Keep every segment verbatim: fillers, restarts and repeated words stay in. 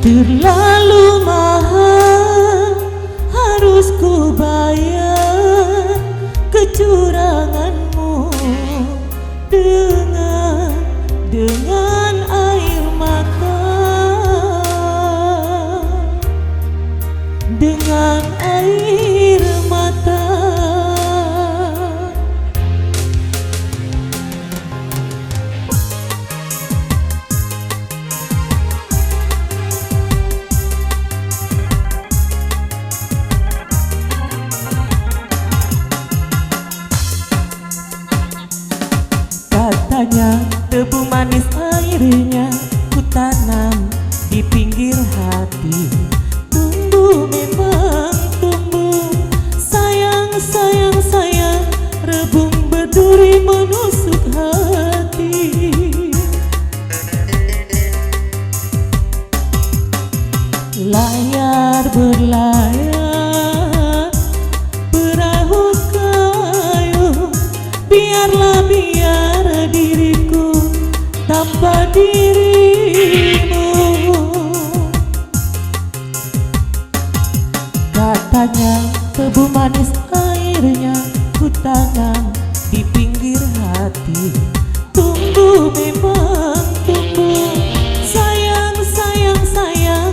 Terlalu mahal harus ku bayar kecuranganmu dengan, dengan air mata, dengan air mata. Katanya, tebu manis airnya, ku tanam di pinggir hati. Tumbuh memang tumbuh, sayang, sayang, sayang, rebung berduri menusuk hati. Layar berlayar perahu kayu, biarlah biar diriku tanpa dirimu. Katanya, tebu manis airnya ku tanam di pinggir hati. Tumbuh memang tumbuh, sayang, sayang, sayang,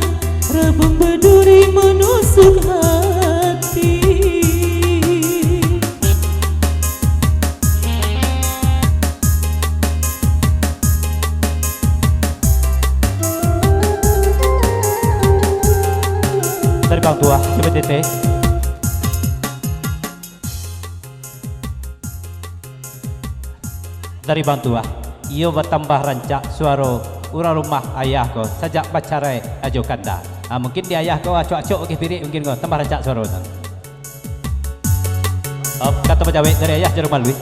rebung berduri menusuk hati. Dari Bang Tuah, coba teteh. Dari Bang Tuah, iyo batambah rancak suaro urang rumah ayah ko sajak bacarai ajo kanda. Ah, mungkin di ayah ko acok-acok bakeh pirik mungkin ko, tambah rancak suaro tu. Op, kato bajawek dari ayah Jarum Alui.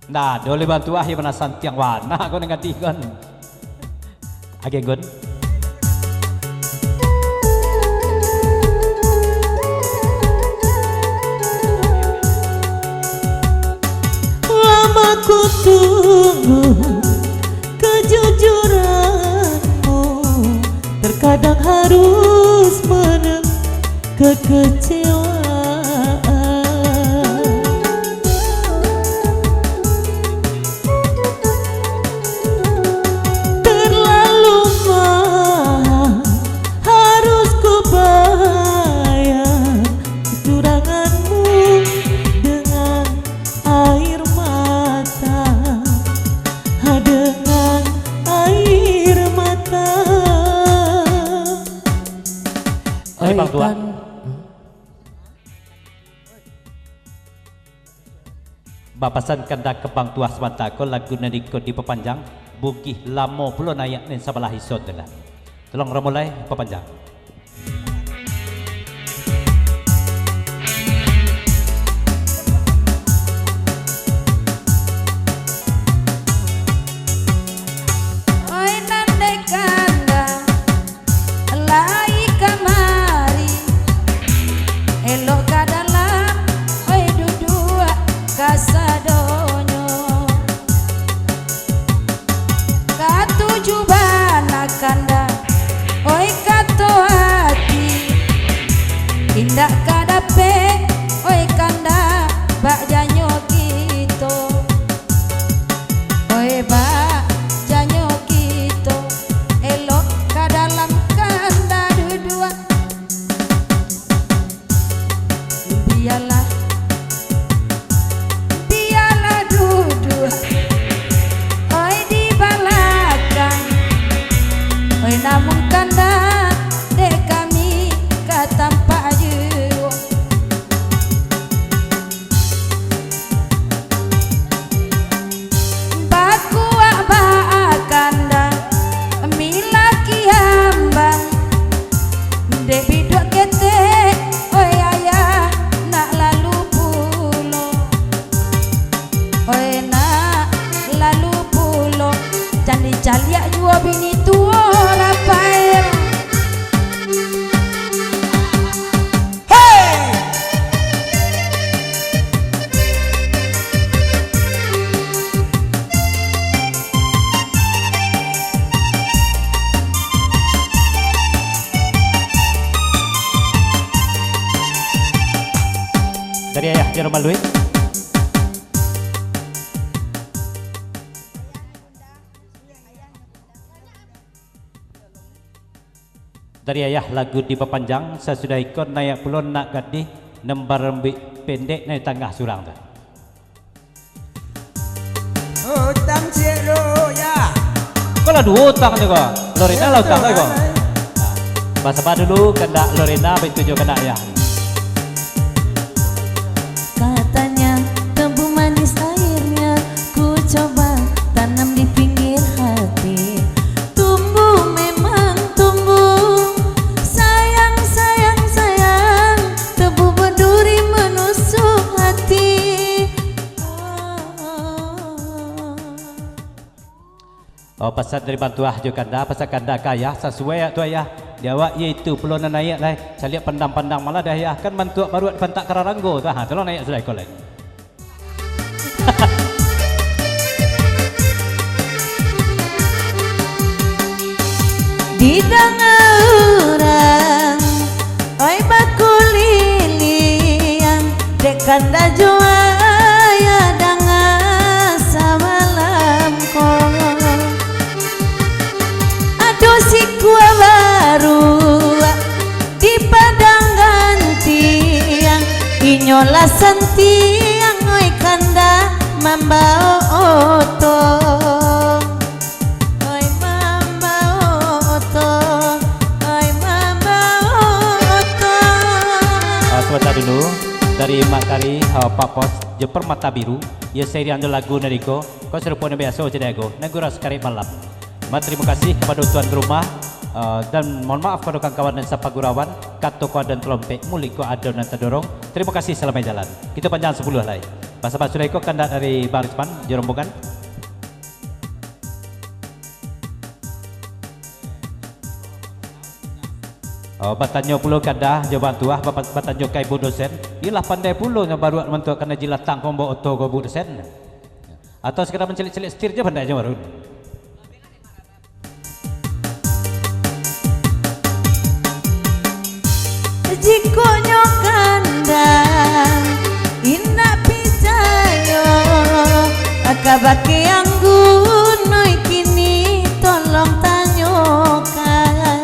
Nah, doleh Bang Tuah, iyo bana santiang bana ko nan gadih kon. Agen kon. Lama ku tunggu kejujuranmu, terkadang harus menemui kekecewaan. Terlalu mahal harus ku bayar kecuranganmu dengan air mata, dengan air mata. Hai, Bang Tuah. Kan. Bapasan kandak ka Bang Tuah samanta ko, lagu nan iko dipapanjang, Bugih Lamo Pulo Naiak nan sabalah ison tu lah. Tolong Ramulai papanjang. Oi nan dek kandak, lai kamari, elok ka dalam, oi duduak kasadonyo. Katuju bana kandak, oi kato ati, indak ka dapek, oi kandak bak janyo kito. Oi bak janyo kito, elok ka dalam kandak duduak. Bialah, bialah duduak, oi di balakang, oi namun kandak dek kami ka tampak juo. Bakuak baa kandak, milah kiambang, dek biduak ketek, oi ayah, nak lah Ayah Jero Maluik. Dari ayah lagu dipapanjang, sasudah iko naiak pulo nak gadih nan barambik pendek nan di tangah surang tu. Utang ciek lo, ya. Ko lah duo utang tu ko. Lorena lah utang tu ko. Basaba dulu kandak Lorena, baitu jo kandak ayah. Katanya, tebu manis airnya, ku coba tanam di pinggir hati. Tumbuh memang tumbuh, sayang, sayang, sayang, tebu berduri menusuk hati. Oh, pasan dari bantuah jo kanda, pasan kanda ka ayah, sasuai tu ayah. Di awak iyo itu pulo nan naiak lai. Caliak pandang-pandang malah dah ayah. Kan bantuak baruak dipantak kararanggo tu. Ha, tu lo naiak sudah iko lai. Didanga urang, oi bakuliliang, dek kanda jo ayah danga samalam ko. Ado sikua baruak di padang gantiang, inyo lah santiang, oi kanda mambao oto. Oi mambao oto, oi mambao oto. Ah, sabanta dulu, dari Mak Kari, ah, Pak Pos, jo Permata Biru, yo sairiang jo lagu nan iko, ko sarupo nan biaso candai ko, nan gurau sakarek malam. Ma, tarimo kasih kapado tuan rumah, ah, dan mohon maaf kapado kawan-kawan nan sapagurauan, kato ko ado nan talompek, muluik ko ado nan tadorong. Tarimo kasih, salamaik jalan. Kito panjang sapuluah lai. Basaba sudah iko kandak dari Bang Risman, jo rombongan. Oh, batanyo pulo kanda jo bantuah, ba-, batanyo ka ibu dosen. Iyolah pandai pulo nyo baruak mantuak kana jilatang kombok oto ko bu dosen. Atau sakadar mancaliak-caliak setir je pandai nyo baru. Jikok nyo kanda indak picayo, ka bake anggunoi kini tolong tanyokan.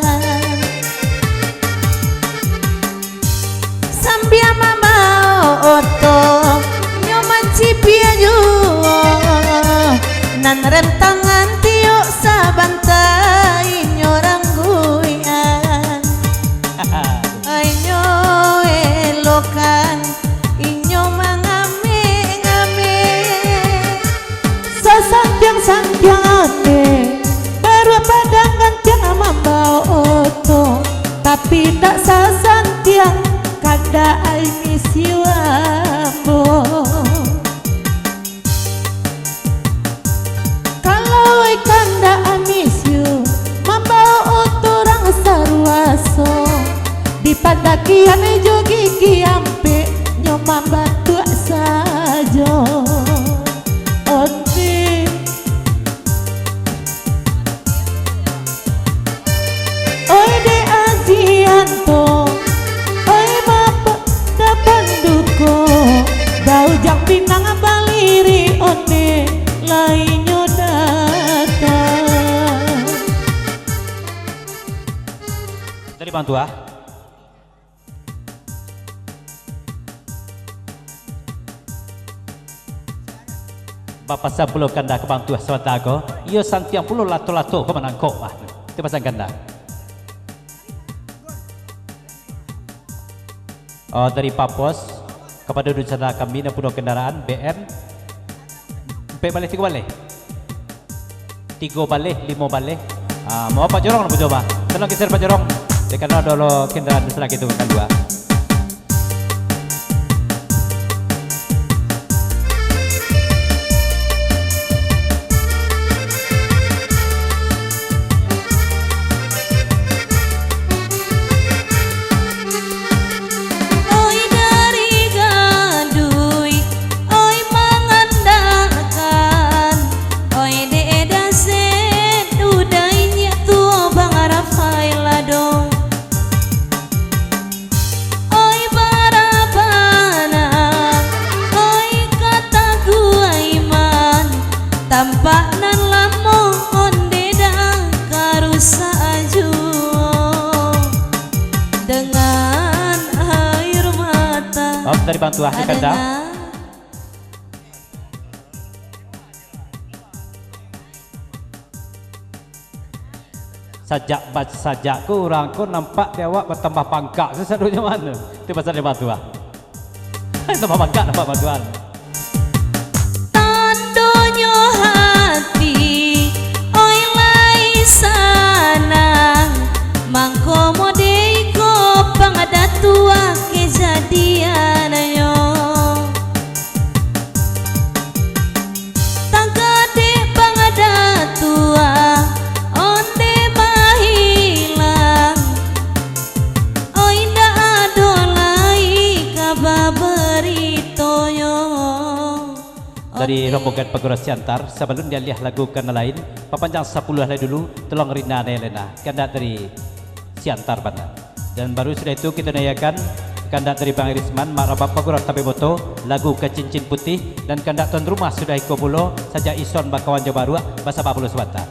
Sambia mambao oto, nyo mancipia juo, nan rem tangan tiok sabanta inyo rangguian. Ai nyo elokan, inyo mangamek-ngamek. Sasantiang-santiang ane, baruak padang gantiang mambao oto, tapi indak sasantiang kanda ai misiu ambo. Kalau ai kanda ai misiu, mambao oto urang saruaso, dipandakian jo gigi ampek, nyo mambatuak sajo. Onde. Oi dek Azianto, oi bapak dapan duko, daujang pinang baliri onde lainyo datang. Dari Bang Tuah. Bapasan pulo kanda ka Bang Tuah sabanta ko, iyo santiang pulo lato-lato ko manangkok, ah. Itu pasan kanda. Oh, dari Papos, kapado dunsanak kami nan punyo kandaraan, B M, ampek baleh, tigo baleh? Tigo baleh, limo baleh. Ah, mau Pak Jorong, Pak Jorong. Tenang, geser Pak Jorong. Dek karano ado lo kandaraan salaki tu, kan dua. Oi dari Gaduik, oi mangandakkan, oi dek Daset, udainyo tuo Bang Rafael ado. Dari bantuan, Kakanda. Adena. Sajak ba-, sajak ko urang ko nampak di awak batambah pangkak, sasadonyo mano? Itu pasal di bantuan. Tambah pangkak, tambah bantuan. Tandonyo hati, oi, lai sanang, mangko mode iko pangadatua kejadiannyo. Tagadek pangadatua, onde bahilang, oi, indak ado lai kaba baritonyo. Dari rombongan Pagura Siantar, sabalun dialiah lagu ka nan lain, papanjang sapuluah lai dulu, tolong Rina Nelena, kandak dari Siantar bana. Dan baru sudah itu kito naiakan kandak dari Bang Irisman, Mak Rabab Pagura Tabek Boto, lagu Ka Cincin Putih, dan kandak tuan rumah sudah iko pulo, sajak ison bakawan jo baruak, basaba pulo sabanta.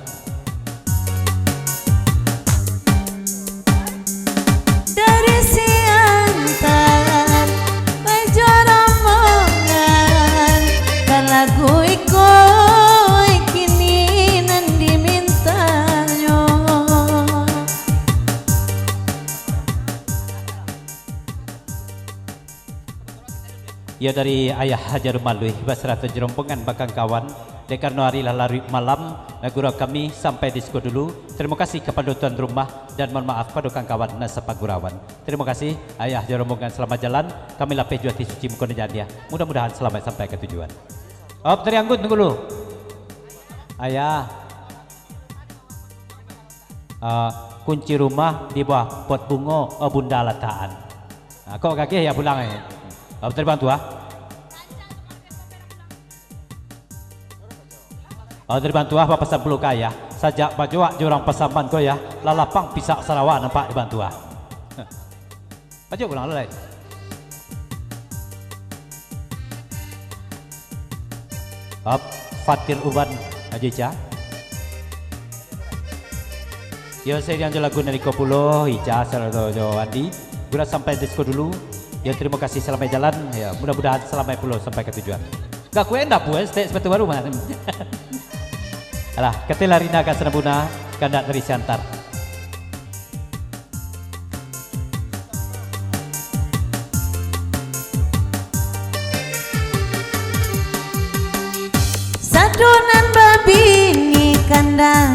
Dari Siantar, pai jo rombongan, ka lagu iko kini nan dimintanyo. Iyo, dari Ayah Haja Rumaluih basarato jo rombongan bakangkawan, dek karano ari lah laruik malam, naguro kami sampai di siko dulu. Tarimo kasih kapado tuan rumah, dan mohon maaf kapado kangkawan nan sapagurawan. Tarimo kasih, Ayah jo rombongan, salamaik jalan. Kami lapeh jo ati suci muko nan janiah. Mudah-mudahan salamaik sampai ka tujuan. Op, Tarianggun, tunggu dulu. Ayah. Ah, kunci rumah di bawah pot bungo, oh, Bunda latakan. Ah, kok kageh ya pulang, eh. Op, Taribantuah. Oh, Taribantuah, bapasan pulo ka Ayah. Sajak bajuak jo urang Pasaman ko, Yah, lah lapang pisak sarawa nampak di Bantuah. Bajuak pulang lah, lai. Op, Fatir Uban, Ajo Ica. Yo, sariang jo lagu nan iko pulo, Ica sarato jo Andi. Gura sampai di siko dulu. Yo, tarimo kasih, salamaik jalan. Yo, mudah-mudahan salamaik pulo sampai ka tujuan. Gak kue ndak puas, tek sepatu baru mah. Alah, katela Rina ka Sanabuna, kandak dari Siantar. Sadonan babini kandang,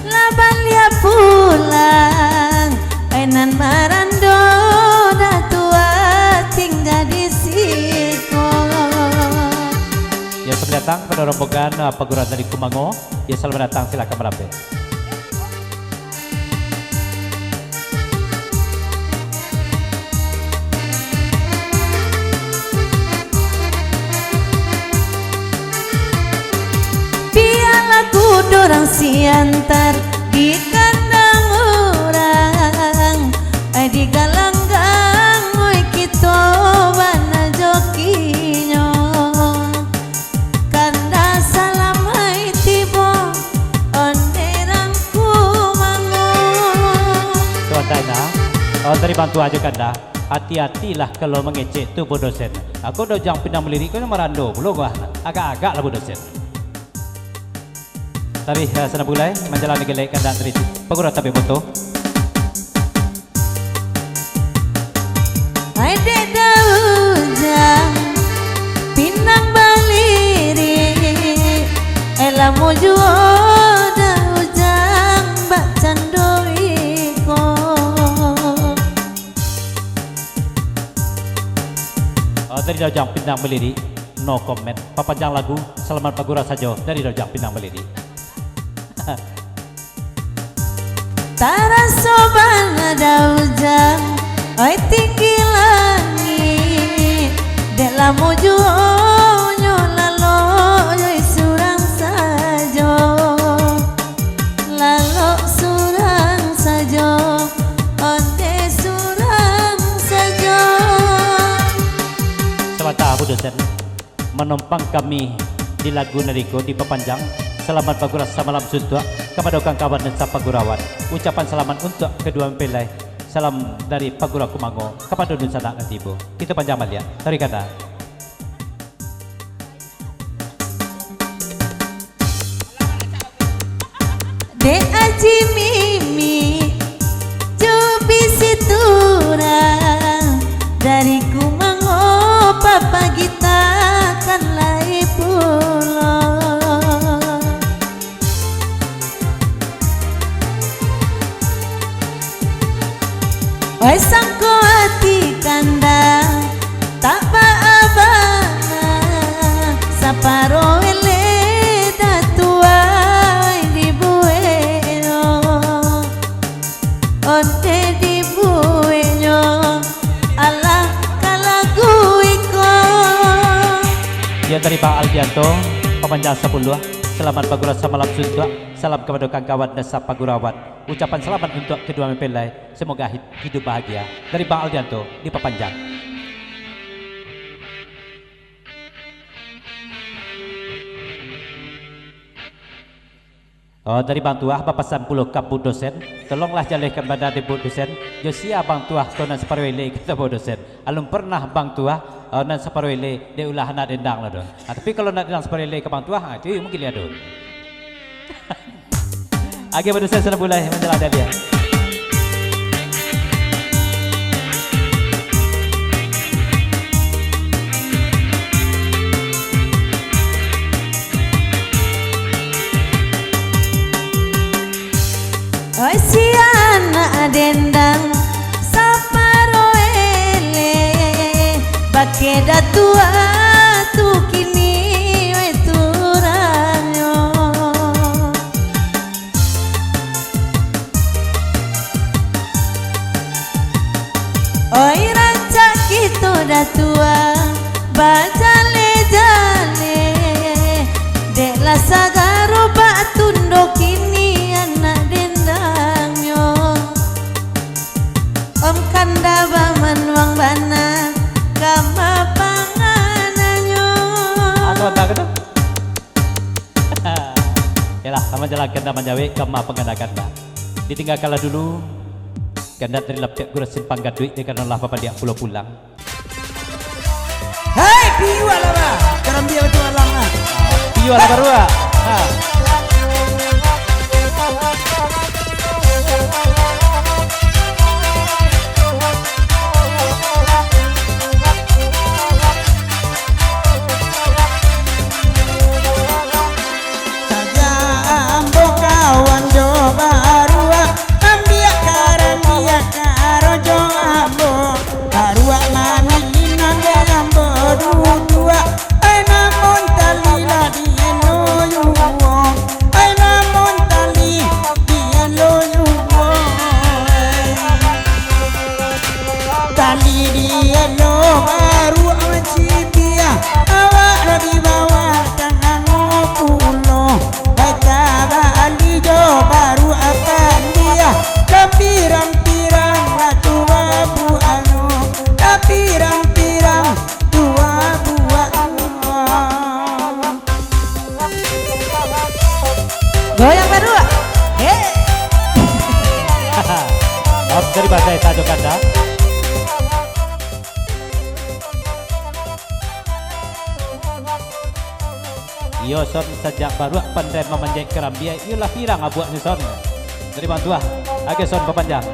lah baliak pulang, ai nan marando dah tua tingga di siko. Ya, selamat datang kepada rombongan, uh, paguruan dari Kumango. Ya, selamat datang, silakan merapat. Bialah kudo urang Siantar di kandang urang, ai di galanggang, oi, kito bana jokinyo. Kanda salamaik tibo, onde rangku mango. Tuan Daina, oh, Taribantuah jo kanda, hati-hatilah kalau mangecek tu, Bu Dosen. Aku Dojang Pinang Malirik ko marando pulo, bah. Agak-agak lah, Bu Dosen. Tapi, eh, Sanabulai, manjalani galek kandak dari Paguruan Tabek Boto. Ai dek Dojang Pinang Malirik, ai lamo juo Dojang bakcando iko. Oh, dari Dojang Pinang Malirik, no comment. Papanjang lagu, Salamaik Bagura sajo dari Dojang Pinang Malirik. Taraso bana Dojang, oi, tinggi langik, dek lamo juo nyo lalok, oi, surang sajo. Lalok surang sajo, onde surang sajo. Sabanta, Bu Dosen. Manompang kami di lagu nan iko dipapanjang, Salamaik Bagura Samalam Suntuak, kapado kawan-kawan nan sapagurawan. Ucapan salamaik untuak kaduo mempelai. Salam dari Pagura Kumango kapado dunsanak nan tibo. Kito panjang baliak. Taruihkan dah. Dek Aji Mimi, jo bisi turang, dari Kumango papagitakan lai pulo. Oi sangko ati kanda, tak baa bana, saparo eleh datuai dibueknyo. Onde dibueknyo, alah ka lagu iko. Yo, dari Bang Aldianto, pamanjang sapuluah, selamat bagurau samalam suntuak, salam kapado kawan-kawan nan sapagurauan. Ucapan salamat untuak kaduo mempelai, semoga hid-, hidup bahagia. Dari Bang Aldianto, dipapanjang. Oh, dari Bang Tuah bapasan pulo ka Bu Dosen, tolonglah jalehkan bana dek Bu Dosen, jo sia Bang Tuah ko nan saparo eleh, kato Bu Dosen. Alun pernah Bang Tuah, oh, nan saparo eleh dek ulah anak dendang lah tu. Ah, tapi kalau anak dendang saparo eleh ka Bang Tuah, ah, itu mungkin dia tu. Oke, Bu Dosen, salam bulai, manjalang dari dia. Oi, si anak dendang saparo eleh, bakeh datuak tu kini, oi, turangnyo. Oi, rancak kito datuak bajaleh-jaleh, dek lah sagaro bak tundo kini anak dendangnyo. Om kanda bamanuang bana, kama pangananyo. Atau entah kata? Yalah, sama jalan kanda manjawek, kama panganakanda. Ditinggakanlah dulu, kanda dari lapiak gurah simpang gaduik, dek kanda lah babaliak pulo pulang. Hei, piuah lah, bah. Karambia batualang, ah. Piuah lah baru, ah. Ha. Sajak ambo kawan jo baruak, ambiak karambiak karajo ambo. Baruak mamilih nan dek ambo duduak, ai namun tali lah dielo juo, ai namun tali dielo juo. Tali dielo baruak mancibiak, awak lah dibawa tangan pulo. Baca bali jo baruak pandiah, lah pirang-pirang lah tuo buaknyo, lah pirang-pirang tuo buaknyo. Goyang baruak. Hei. Maaf, dari bahasa Esa jo kanda. Iyo, Son, sajak baruak pandai mamanjek karambia, iyolah pirang abuaknyo, Son. Dari Bang Tuah, agak Son bapanjang.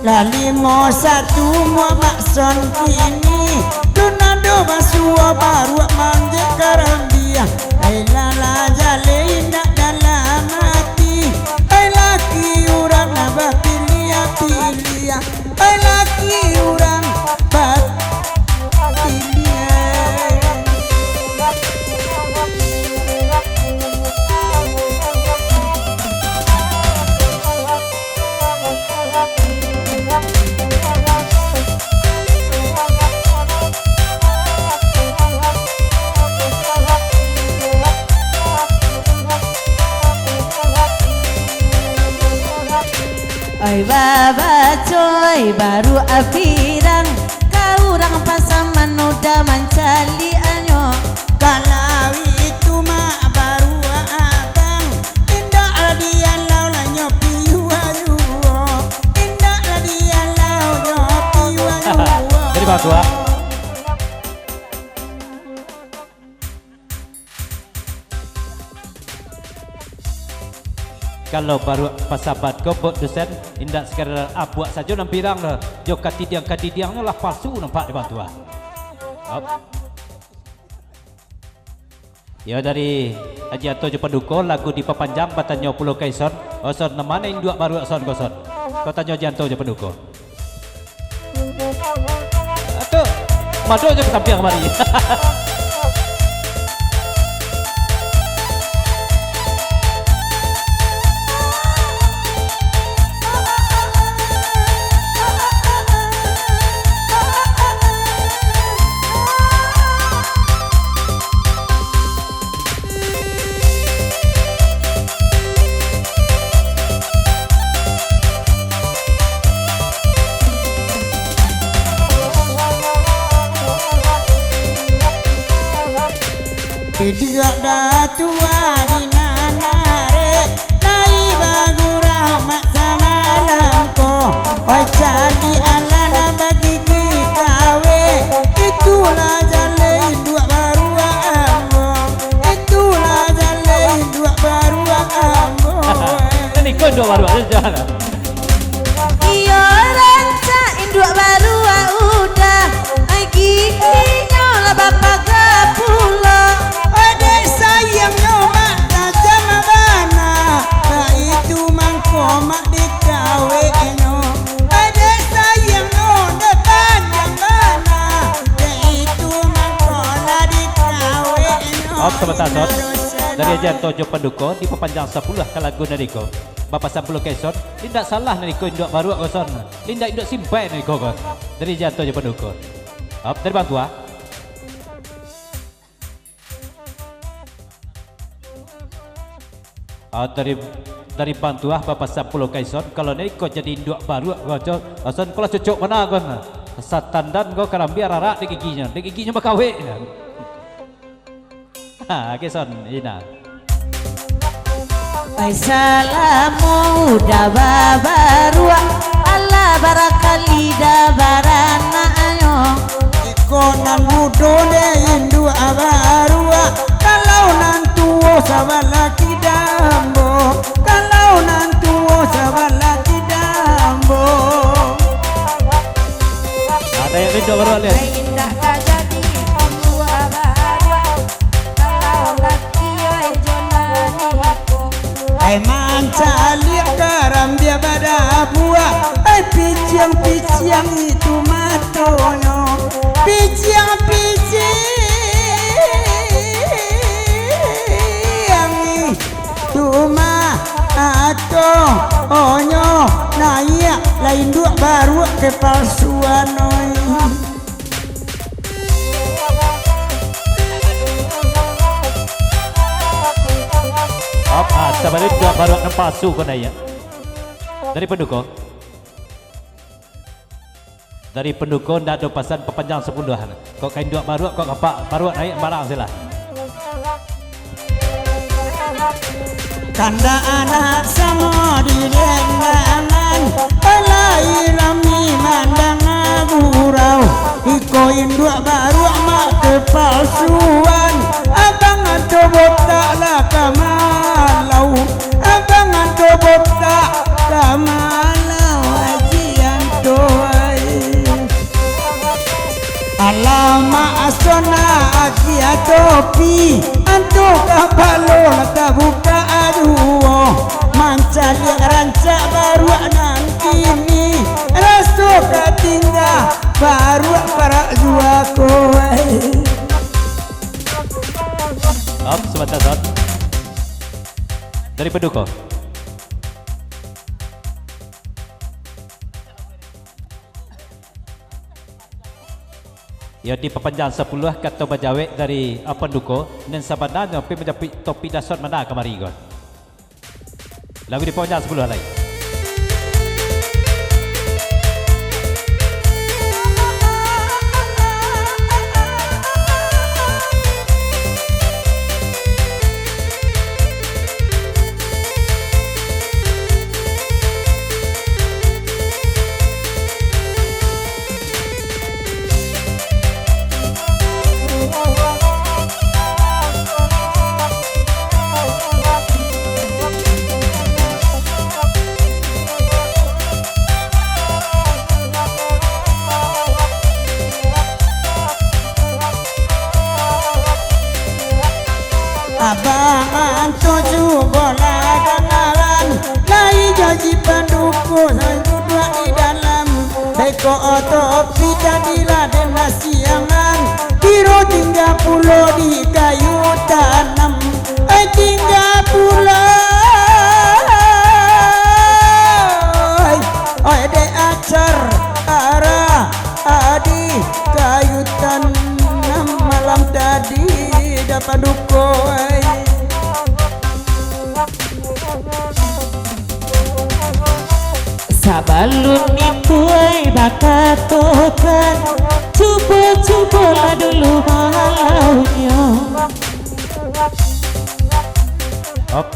Lah limo satu Muhammad Son kini, lun ado basuo baruak manjek karambia. Ai lah, lah jaleh indak dalam ati, ai laki urang lah bapiliah-piliah. Ai laki urang bapiliah. Oi, babaco, oi, baruak pirang, ka urang Pasaman udah mancaliaknyo. Kalau itu mah baruak abang, indak dialau lah nyo piuah juo. Batua. Kalau baruak pasaban ko, Bok Dosen, indak sakadar abuak sajo nan pirang doh, jo katidiang-katidiangnyo lah palsu nampak di Batua. Op. Yo, dari Aji Anto jo Panduko, lagu dipapanjang, batanyo pulo ka Ison. Oson, nan ma induak baruak Son ko, Son? Ko tanyo Aji Anto jo Panduko. Aduh, madok jo ka sampiang kamari. Pidiak datua di nan arek, lai bagurau mak samalam ko. Oi, caliak alah nan bagigi kawek, itulah jaleh induak baruak ambo, itulah jaleh induak baruak ambo. Nan iko induak baruak tu, jan. Iyo, rancak induak baruak Uda, ai giginyo lah bapaga pulo. Adek sayangnyo mak tajam bana, baitu mangko mak dikaweknyo. Adek sayangnyo dek panjang bana, baitu mangko lah dikaweknyo. Op, sabanta, Son. Dari Aji Anto jo Panduko, dipapanjang sapuluah ka lagu nan iko. Bapasan pulo ka Ison, indak salah nan iko induak baruak ko, Son. Indak induak simpai nan iko ko. Dari Aji Anto jo Panduko. Op, dari Bang Tuah. Ah, dari, dari Bang Tuah bapasan pulo ka Ison, kalau nan iko jadi induak baruak ko, co-, Son, ko lah cocok bana ko. Satandan ko karambia rarak dek giginyo. Dek giginyo bakawek. Ha, oke, Son, Ina. Ai salamo Uda babaruak, alah barakali dah baranaknyo. Iko nan mudo dek induak baruak, kalau nan tuo sabalah kida ambo, kalau nan tuo sabalah kida ambo. Ada yang rindu baruak, Lin? Ai indak ka jadi induak baruak. Ai mancaliak karambia badabuak, ai piciang-piciang itu matonyo, piciang-piciang itu matonyo, naiak lah induak baruak kapalsuan, oi. Op, ah, sabalik induak baruak nan palsu ko naiak. Dari Panduko. Dari Panduko ndak ado pasan papanjang sapuluah. Kok ka induak baruak, kok ka apak baruak naiak barang silah. Kandak anak samo di dendangan, lai rami mandanga gurau. Iko induak baruak mak kapalsuan, abang anto botak lah ka malau, abang anto botak ka malau, Aji Anto ai. Alamak, asona akia topi, antu kapalo lah tabuka duo, mancaliak rancak baruak nan kini, raso ka tingga baruak parak jua ko ai. Op, sabanta, Son. Dari Panduko. Iyo dipapanjang sapuluah kato bajawek dari Apan Duko, nan sabananyo pi manjapuik topik dahsyat mano kamari ko. Lagu dipapanjang sapuluah lai. Abang Anto cubolah dangaran, lai jo Ji Panduko duduak di dalam. Beko otopsi jadilah den lah siangan, kiro tingga pulo di kayu tanam. Ai tingga pulo, ai, ai dek acar arah adi kayu tanam malam tadi dapat duko, ai. Sabalun itu ai bakatokan, cubo-cubolah dulu malaunyo. Op.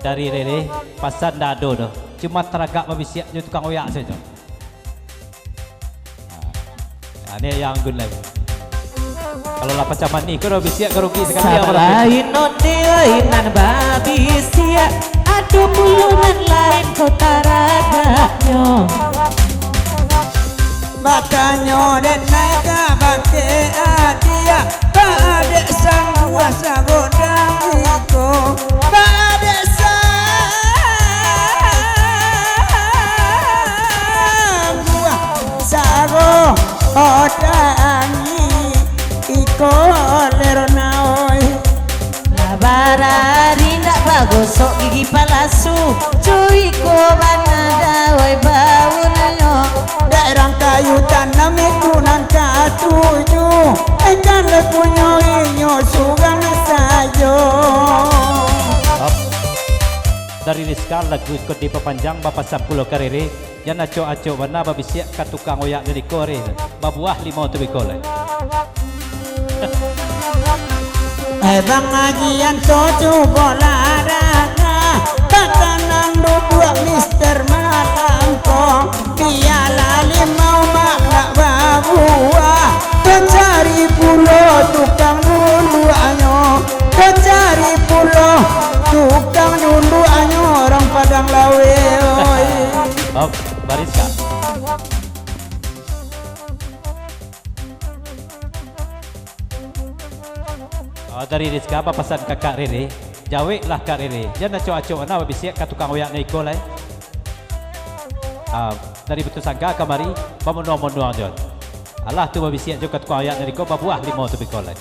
Dari Rere, pasan ndak ado doh. Cuma taragak babisiak jo tukang oyak sajo. Ah, ni yang anggun lai. Kalau lah pacah manih, kau dah bisiak, kau rugi sakali. Salain onde oi nan babisiak, ado pulo nan lain ko taragaknyo. Batanyo den nai ka bakeh adia, ba adek sangguah sagodang iko, ba adek sangguah sagodang iko lero naoi. Lah barari ndak bagosok gigi palasu, cuiko bana dawai baunyo. Daerah kayu tanam itu nan katuju, ikan le punyo inyo surang sajo. Dari Rizka lagu ko dipapanjang bapasan pulo ka Rere. Jan acok-acok bana babisiak ka tukang oyak dari ko ari, babuah limo tu biko lai. Eh, Bang Haji Anto cubolah danga, tatanang duduak Mister Malangkong, bialah limau mak nak babuah, tacari pulo tukang duduaknyo, tacari pulo tukang duduaknyo, urang Padang Laweh, oi. Op, baris, Kak. Oh, dari Rizka bapasan ka Kak Rere, jaweklah Kak Rere, jan acok-acok bana babisiak ka tukang oyak nan iko lai. Ah, dari Batusangka kamari, bamonuang-monuang jo. Alah tu babisiak jo ka tukang oyak nan iko, babuah limo tu biko lai.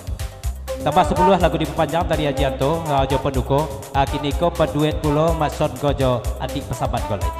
Tambah sapuluah lagu dipapanjang dari Haji Anto, ah, jo Panduko, ah, kini ko baduet pulo Mak Son ko jo Adik Pasaban ko lai.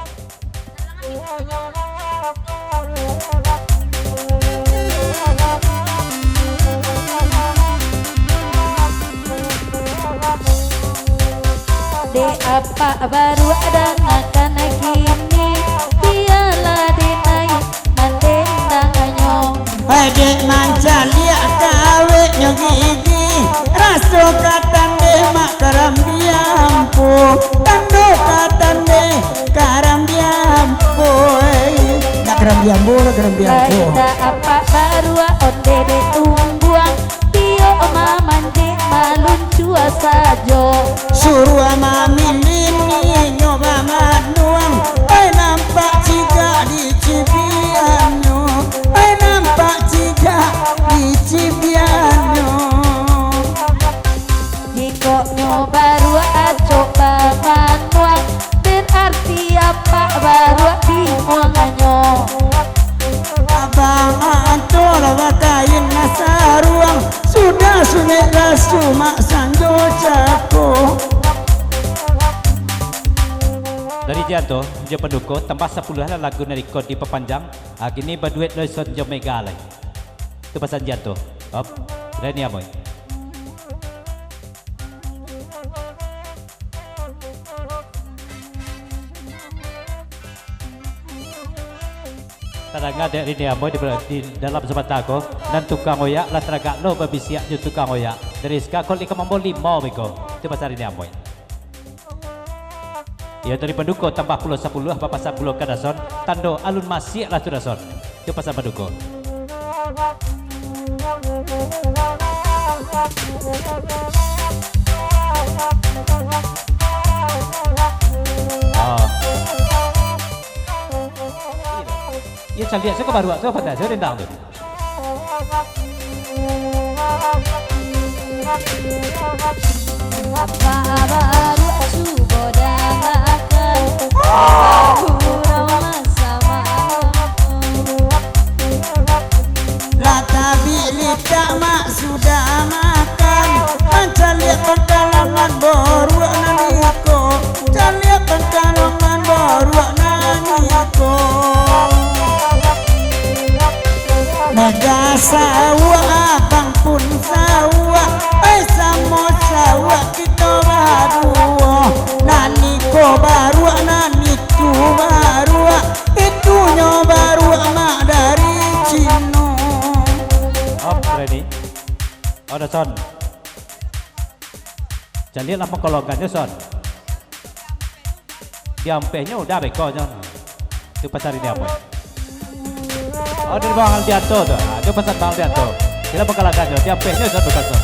Dek apak baruak dangakan kini, bialah dinaik mandendangnyo. Hai dek mancaliak kaweknyo gigi, raso ka tandeh mak karambia ampo, tando ka tandeh karambia ampo, eh. Nak karambia ambo, nak karambia ampo. Lai tak apak baruak onde dek tumbuang, tiok mamanjek maluncua sajo. Suruah mamilin inyo bamanuang, ai nampak cigak di cibiannyo, ai nampak cigak di cibiannyo. Jikok nyo baruak acok bamanuang, berarti apak baruak bimuangnyo. Abang Anto lah bakain lah saruang, sudah sunek rasu mak sanjo cako. Dari Janto, jo Panduko, tambah sapuluah lah lagu nan iko dipapanjang, ah, kini baduet Loison jo Mega lai. Tu pasan Janto. Op, Reni Amoy. Tadanga dek Reni Amoy di, di dalam sabanta ko, nan tukang oyak lah taragak lo babisiak jo tukang oyak. Dari saka ko lika mambo limo beko. Tu pasan Reni Amoy. Iyo, dari Panduko tambah pulo sapuluah, bapasan pulo ka Dason, tando alun masiak lah tu Dason. Tu pasan Panduko. Ah. Iyo, caliak se ka baruak tu, pandai se dendang tu. Apak baruak cubo dangakan, urang masa malam. Lah tabik litak mak sudah makan, mancaliak pangkalangan baruak nan iko, caliak pangkalangan baruak nan iko. Mega sawak, abang pun sawak, ai samo sawak kito baduo. Nan iko baruak, nan itu baruak, itunyo baruak mak dari Cino. Op, ready. Odo, son. Caliaklah pangkalangan nyo, son. Diampehnyo udah beko nyo. Tu pasan ini apo? Oh, dari Bang Aldianto tu. Ah, tu pasan Bang Aldianto. Kira pangkalangan nyo. Diampehnyo, son, bukan, son.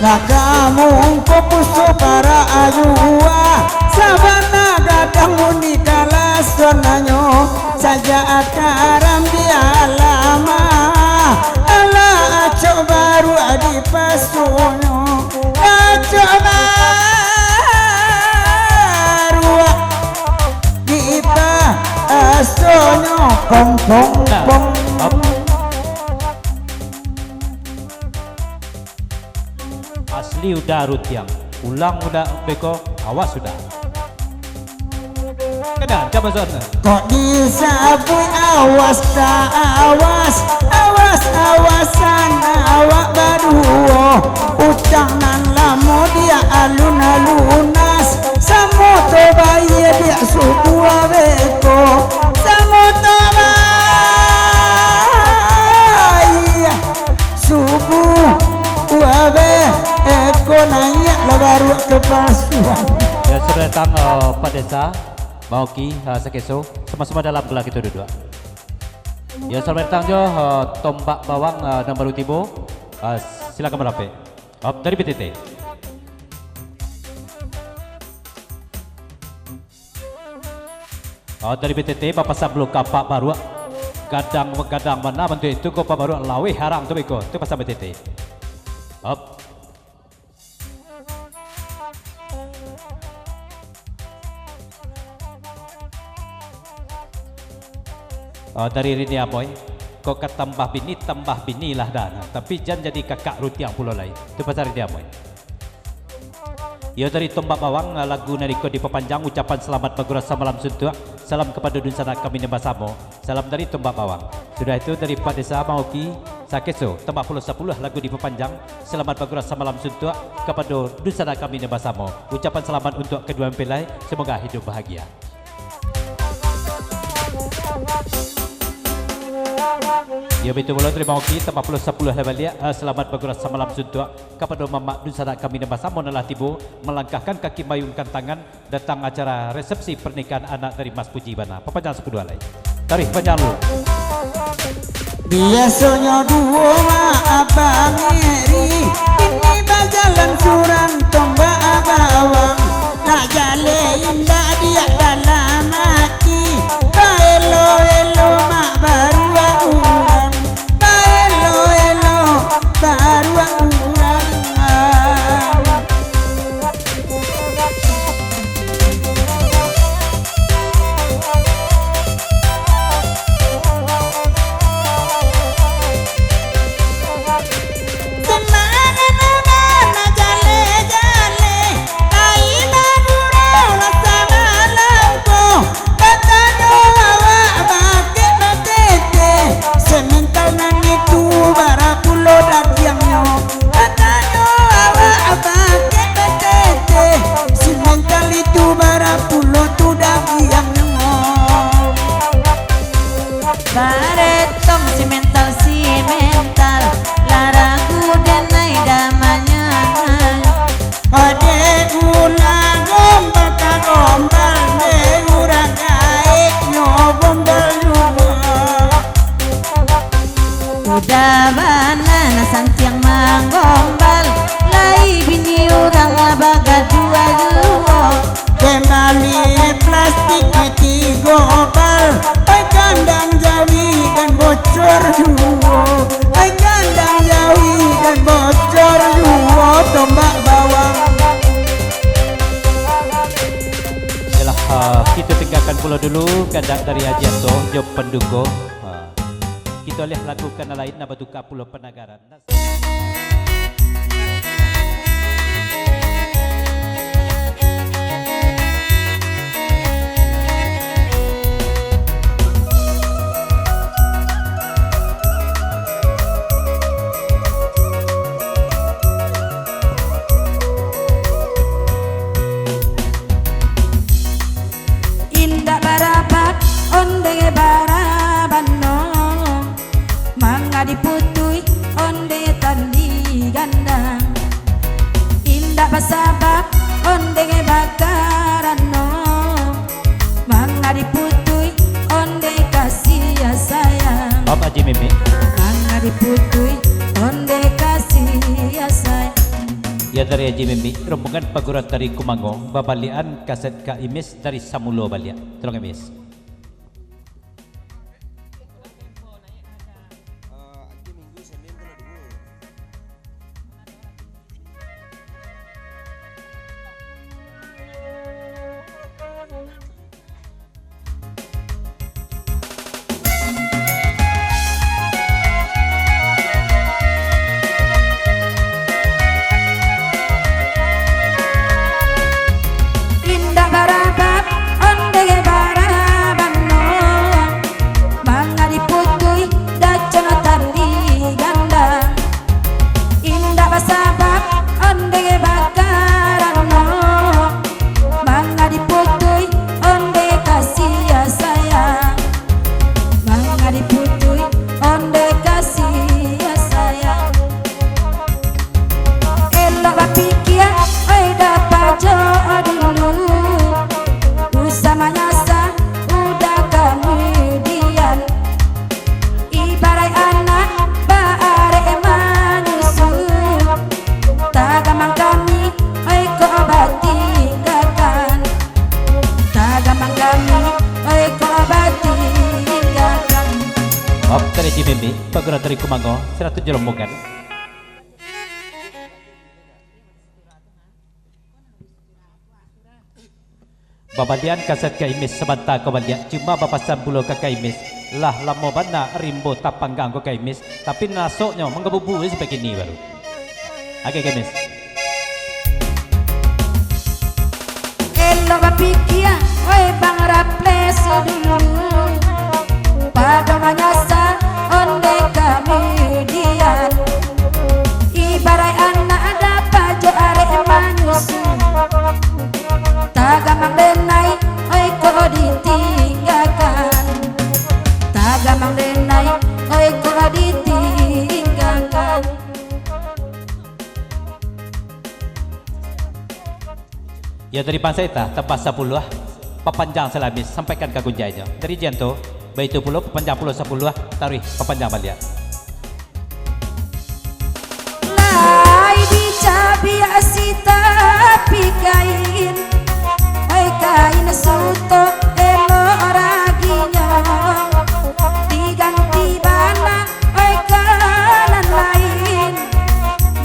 Lah kamu ko puso parak ayua, sabana gadang mun di kalasonanyo, sajak akaram di alama, alah acok baruak di pasonyo, acok baruak di pasonyo, pong, pong, pong. Asli udah rutiang. Ulang udah beko, awas udah. Kena, coba son. Kok disabuik awas tak awas, awas-awasan awak baduo. Utang nan lamo diak alun-alunas, samo to bayia diak subuah beko, samo to bayia. Subuh, wabeh, eko naiak lah baruak ka pasuan. Yo, selamat datang, eh, Pak Desa, Bang Oki, eh, Sakeso, sama-sama dalam gelah kito duduak. Yo, selamat datang jo, eh, Tombak Bawang, eh, nan baru tibo. Eh, silakan marapek. Op, dari B T T. Oh, dari B T T bapasan balun ka Pak Baruak. Gadang-gadang bana bantuak itu ko Pak Baruak, laweh arang tu beko. Tu pasan B T T. Hop. Oh, dari Rini Amoy. Kok ka tambah bini, tambah bini lah dah. Nah, tapi jan jadi kakak rutiang pulo lai. Tu pasan Rini Amoy. Iyo dari Tombak Bawang, lagu nan iko dipapanjang ucapan salamat bagurau samalam suntuak. Salam kapado dunsanak kami nan basamo. Salam dari Tombak Bawang. Sudah itu dari Pak Desa Bang Oki, Sakeso, Tombak Pulau Sapuluah lagu dipapanjang, salamat bagurau samalam suntuak kapado dunsanak kami nan basamo. Ucapan salamat untuak kaduo mempelai, semoga hidup bahagia. Iyo, baitu pulo dari Bang Oki, Tombak Pulau Sapuluah lah baliak, eh, salamat bagurau samalam suntuak. Kapado mamak dunsanak kami nan basamo nan lah tibo, malangkahkan kaki, maayunkan tangan, datang acara resepsi pernikahan anak dari Mas Puji bana. Papanjang sapuluah lai. Tarih panjang dulu. Biasonyo duo mak abang eri, kini bajalan surang Tombak Bawang. Nak jaleh indak diak dalam ati, baelo-elo mak baruak urang. Baelo-elo baruak urang. Semangat anak-anak jaleh-jaleh, lai badudo lah sama Udah bana santiang manggombal, lai bini urang lah bagaduah juo. Kembali plastik tigo bal, ai kandang jawi dan bocor juo, ai kandang jawi dan bocor juo, tombak bawang. Yalah, ah, kito tinggakan pulo dulu kandak dari Aji Anto jo panduko. Ah, kito alih lagu ka nan lain, nan batuka pulo panagaran. Indak barabak ondeh barabano, manga diputuih ondeh tali gandang. Indak basabab ondeh bakarano, manga diputuih ondeh kasih sayang. Bapak Haji Mimik. Manga diputuih ondeh kasih sayang. Ya, dari Haji Mimik, rombongan paguruan tari Kumango, babaliakan kaset Kak Imis dari samulo baliak. Tolong, Imis. Indak barabak ondeh barabano, manga diputuih dacono tali gandang. Indak basabab ondeh bakarano, manga diputuih ondeh kasih sayang. Manga diputuih ondeh kasih sayang. Elok bapikia, oi, dapa jo dulu. Usah manyasa, udah kamudian. Ibaraik anak baarek manyusu. Tagamang kami, oi, kok batinggakan. Tagamang kami, oi, kok batinggakan. Op, dari Haji Mimik, paguruan tari Kumango, sarato jo rombongan. Babaliakan kaset Kak Imis sabanta ka baliak, cuma bapasan pulo ka Kak Imis, lah lamo bana rimbo tapanggang ko Kak Imis, tapi nasoknyo manggabubu sampai kini baru. Oke, Kak Imis. Elok bapikia, oi, Bang Raples dulu. Pado manyasa, ondeh kamudian. Ibaraik anak dapa jo arek manyusu. Tagamang denai, oi, kok ditinggakan. Tagamang denai, oi, kok ditinggakan. Yo, dari bansa ita, tambah sapuluah, papanjang salamis, sampaikan ka gunjainyo. Dari Jianto, baitu pulo, papanjang pulo sapuluah, taruih papanjang baliak. Lai dicabiak si tapi kain, oi, kain suto elok raginyo, diganti bana, oi, ka nan lain,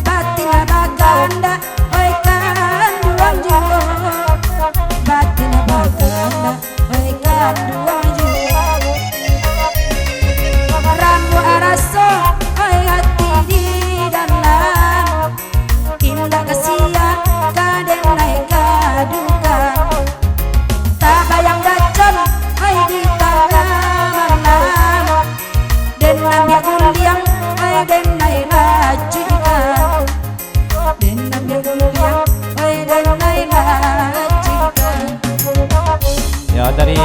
batin bakandak, oi, kanduang juo, batin bakandak, oi, kanduang juo. Rambuak raso, oi, ati di dalam, indak ka sia, ka denai ka duka. Tabayang gacon, oi, di tangah malam, den ambiak guliang, oi, denai racuikan. Den ambiak guliang, oi, denai racuikan. Yo, dari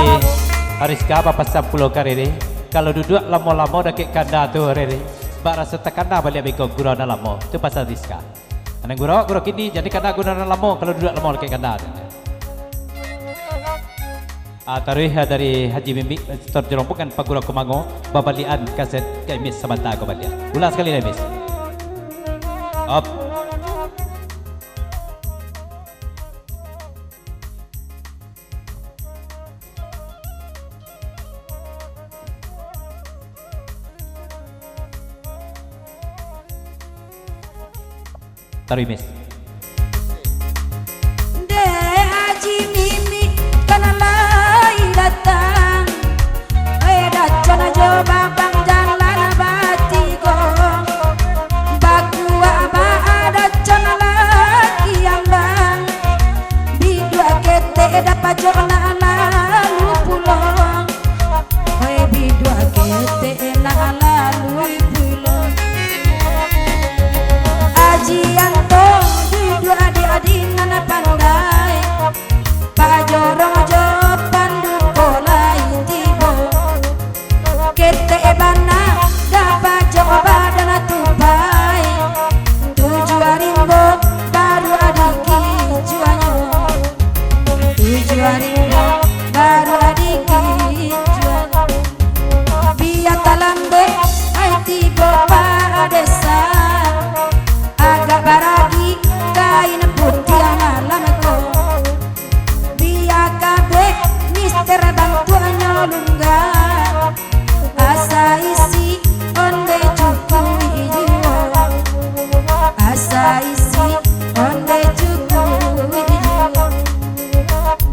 Ariska, bapasan pulo ka Rere, kalau duduak lamo-lamo dakek kanda tu, Rere, bak raso takana baliak beko gurau nan lamo. Tu pasan Ariska. Anang gurau, gurau kini, jan dikana gurau nan lamo, kalau duduak lamo dakek kanda tu. Ah, taruih, ah, dari Haji Mimik, eh, Setor Jerombongan Pagura Kumango, babalian kaset Kak Imis sabanta ko balian. Ulang sakali lah, Imis. Op. Taruih, Mis. Dek Haji Mimik kan lai datang, eh, dacon jo babang jalan batigo. Bakuak baa dacon laki ambang, biduak ketek dapajok nak lalu pulo. Oi, biduak ketek nak lalu pulo. Aji Anto duduak di nan pandai, pajorong jo panduko lai tibo. Ketek bana dapajok badan tupai, tujuah rimbo baru adi kicuanyo. Tujuah rimbo baru adi kicuanyo. Bia talambek ai tibo padesan, agak baragi kain putiah malam ko. Bia kabek mister bantuaknyo lungga. Asa isi onde cukuik juo. Asa isi onde cukuik juo.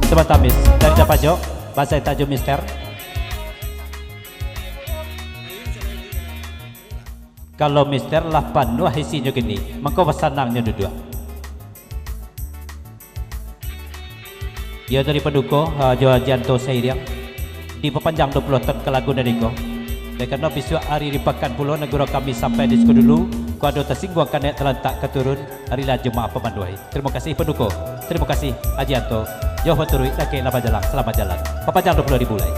Sabanta, Mis. Dari Dapajok, basai tajo Mister. Kalau Mister lah panuah isinyo kini, mangko basanangnyo duduak. Iyo tadi paduko, ah, jo Aji Anto sairiang. Dipapanjang duo puluah ton ka lagu nan iko. Dek karano bisuak ari di pakan pulo nan gurau kami sampai di siko dulu, kok ado tasingguang kanek talantak ka turun, ari lah Jumaat pamanuah. Tarimo kasih paduko. Tarimo kasih Aji Anto. Yo baturuik, dakek lah bajalang, salamaik jalan. Papanjang duo puluah ribu lai.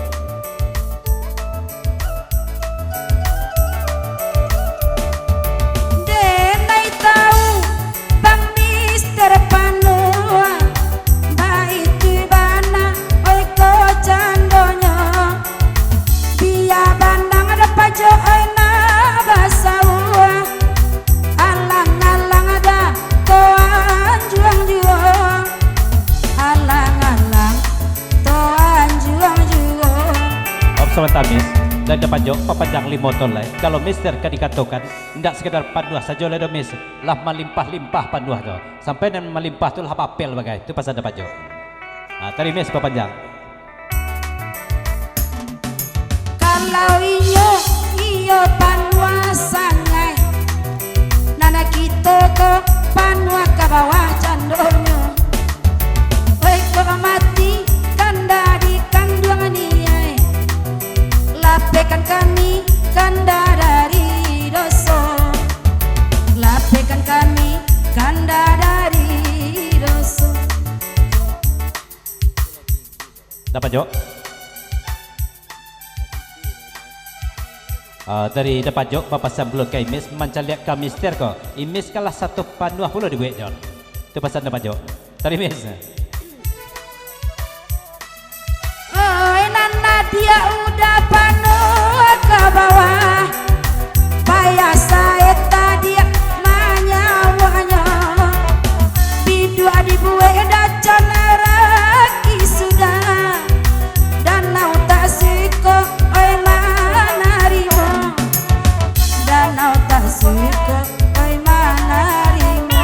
Denai tau Bang Mister panuah, baitu bana, oi ko candonyo. Bia banang Dapajok, oi, nak basauah. Alang-alang ado toan juang juo. Alang-alang toan juang juo. Om sabanta, Mis. Dari Dapajok, papanjang limo ton lai. Kalau Mister ka dikatokan, indak sakadar panuah sajo lai doh, Mis. Lah malimpah-limpah panuah tu. Sampai nan malimpah tu lah bapel bagai. Tu pasan Dapajok. Ah, taruih, Mis, papanjang. Kalau inyo, iyo panuah sangaik, nan kito ko panuah ka bawah candonyo. Oi, kok mati kanda di kanduang niai, lapehkan kami kanda dari doso. Lapehkan kami kanda dari doso. Dapajok. Ah, dari Dapajok, bapasan pulo ka Imis, mancaliak ka Mister ko. Imis kalah satu panuah pulo dibueknyo. Tu pasan Dapajok. Taruih, Mis. Oi, nan Nadia udah panuah ka bawah, payah sae tadi manyawaknyo. Biduak dibuek dacon raki sudah, danau tak siko, oi, manarimo. Danau tak siko, oi, manarimo.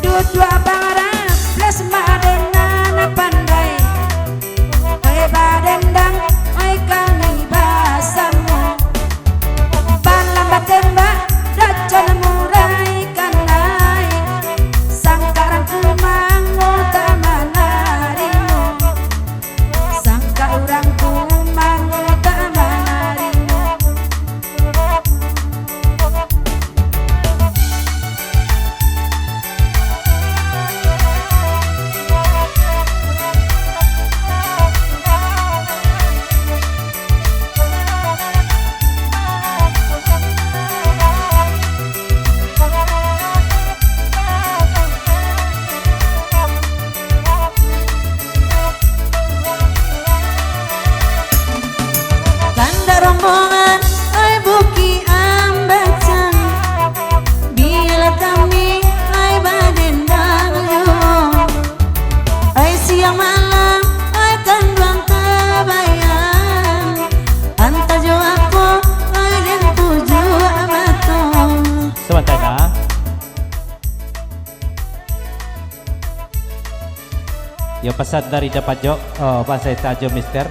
Duduak bang Raffles mak dek nan pandai. Oi, badendang, oi, kami basamo. Balam batembak, dacon murai kanai. Sangkaran kumango tak manarimo. Sangka urang tu mangota manarimo. Yo, pasan dari Da Pajok, oh, bahaso ita jo Mister,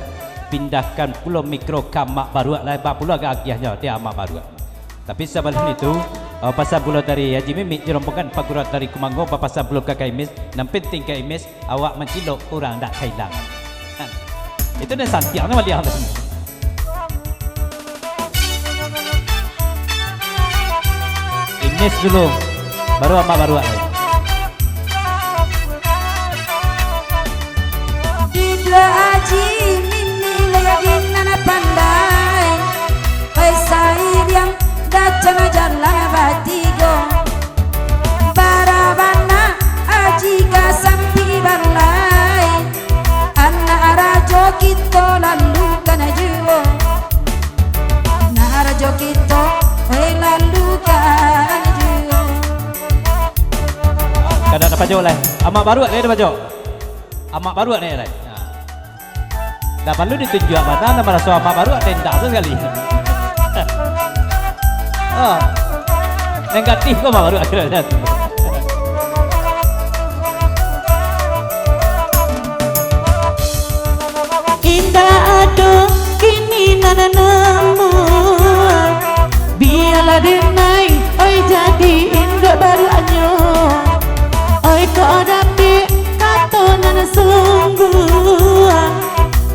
pindahkan pulo mikro ka Amak Baruak lah, ba pulo agak agiahnyo di Amak Baruak. Tapi sabalun itu, oh, pasan pulo dari Haji Mimik jo rombongan paguruan dari Kumango, bapasan pulo ka Kak Imis, nan pantiang Kak Imis, awak mancilok urang dak kailangan. Itu nan santiang tu baliak tu. Imis dulu, baru Amak Baruak lai. Iduik Haji Mimik lai nan pandai, pai sairiang dacan jalan batigo. Bara bana Haji ka sampi balai, anak rajo kito lalukan juo. Anak rajo kito, eh, lalukan juo. Kada Da Pajok lai. Amak Baruak lai Da Pajok. Amak Baruak lai, lai. Nah. Dak paralu ditunjuak bana, nan maraso Amak Baruak, dak indak tu sakali. Oh. Negatif ko Amak Baruak. Indak ado kini nan namuah. Bialah denai, oi, jadi induak baruaknyo. Oi, kok dapek kato nan sungguah.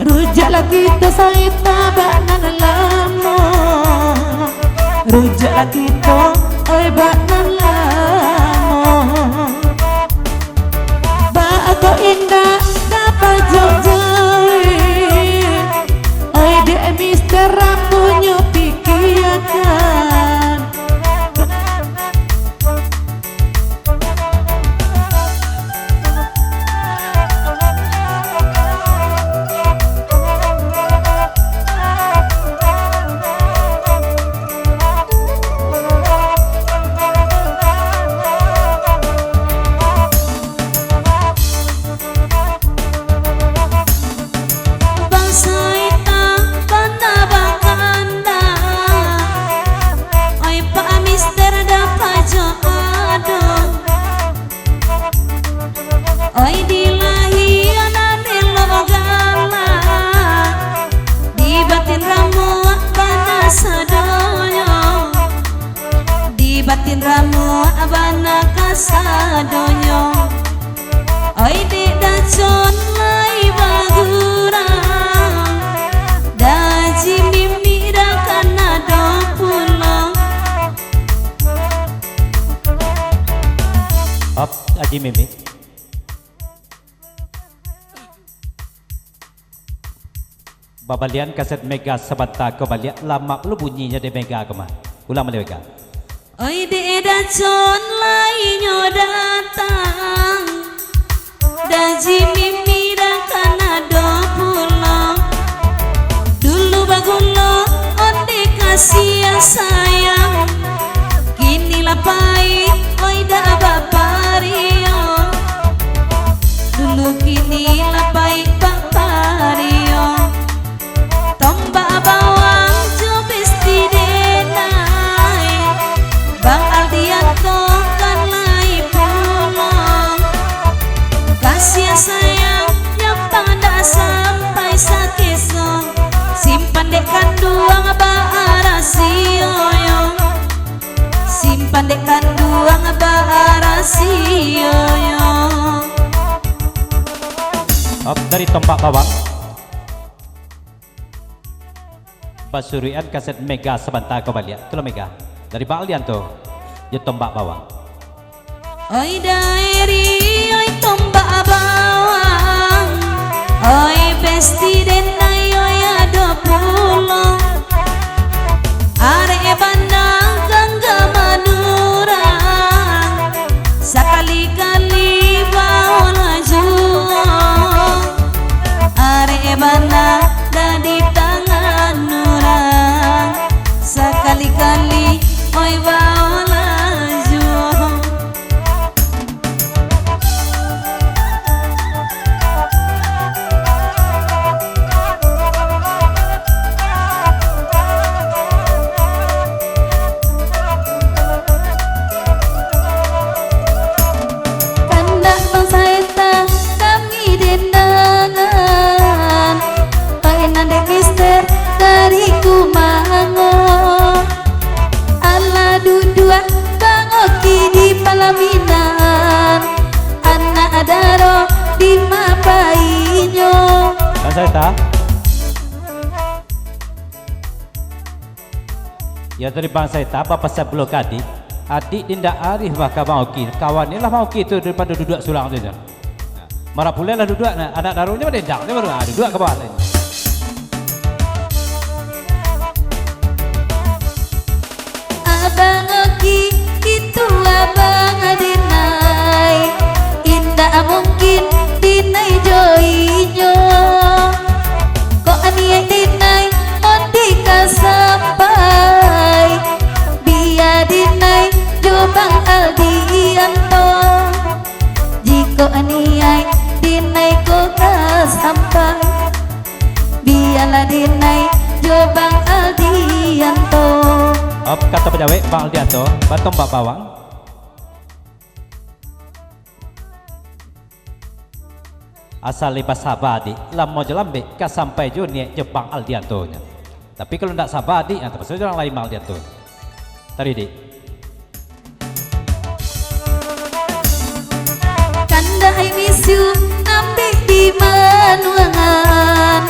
Rujaklah kito saita bak nan lamo. Rujaklah kito, oi, bak nan lamo. Baa kok indak Da Pajok jauah. Oi, dek Mister ambo nyo pikiakan. Bangsa ita bana bakanda, oi, Pak Mister Da Pajok ado. Oi, dilahia nan elok galak, di batin ramuak bana sadonyo. Di batin ramuak bana kasadonyo. Oi, dek dacon lai bagurang, Da Haji Mimik dak kana doh pulo. Op, Haji Mimik. Babalian kaset Mega sabanta ko baliak, lamak pulo bunyinyo dek Mega ko mah. Ulang baliak Mega. Oi, dek dacon lai nyo datang, Da Haji Mimik dak kana doh pulo. Dulu bagulo ondeh kasiah sayang, kini lah paik, oi, dak bapariang. Dulu kini lah paik bapariang. Tombak bawang jo besti denai, Bang Aldianto kan lai pulang. Kasiah sayang nyampang dak sampai sakeso, simpan dek kanduang barasio yo. Simpan dek kanduang barasio yo. Op, dari Tombak Bawang. Basuruikan kaset Mega sabanta ko baliak. Tu lo Mega. Dari Bang Aldianto. Jo Tombak Bawang. Oi Dairi, oi Tombak Bawang, oi Besti Denai, oi ado pulo. Arek bana ganggaman urang, sakali-kali baolah juo. Arek bana dak di tangan urang, sakali-kali, oi, baolah juo. Kandak bangsa eta kami den Minan, anak daro di ma painyo. Bang Saita. Yo, tadi Bang Saita bapasan pulo ka adik. Adik indak arih bah ka Bang Oki. Kawan ni lah Bang Oki tu daripado duduak surang tu, jan. Marak pulo lah duduak, nah, anak daronyo baru endang, baru, ah, duduak ka bawah lai. Abang Oki, itu abang Dinai, indak mungkin Dinai jo inyo. Kok niaik Dinai, Ondi ka sampai, bia Dinai jo Bang Aldianto. Jikok niaik Dinai ko ka sampai, bialah Dinai jo Bang Aldianto. Op, kato pajawek Bang Aldianto, batombak bawang. Asal lai basaba, Dik, lamo jo lambek ka sampai jo niaik jo Bang Aldianto nyo. Tapi kalau ndak saba, Dik, ah, tapakso jo urang lain Bang Aldianto. Taruih, Dik. Kandak ai miss you, ambek di manuangan.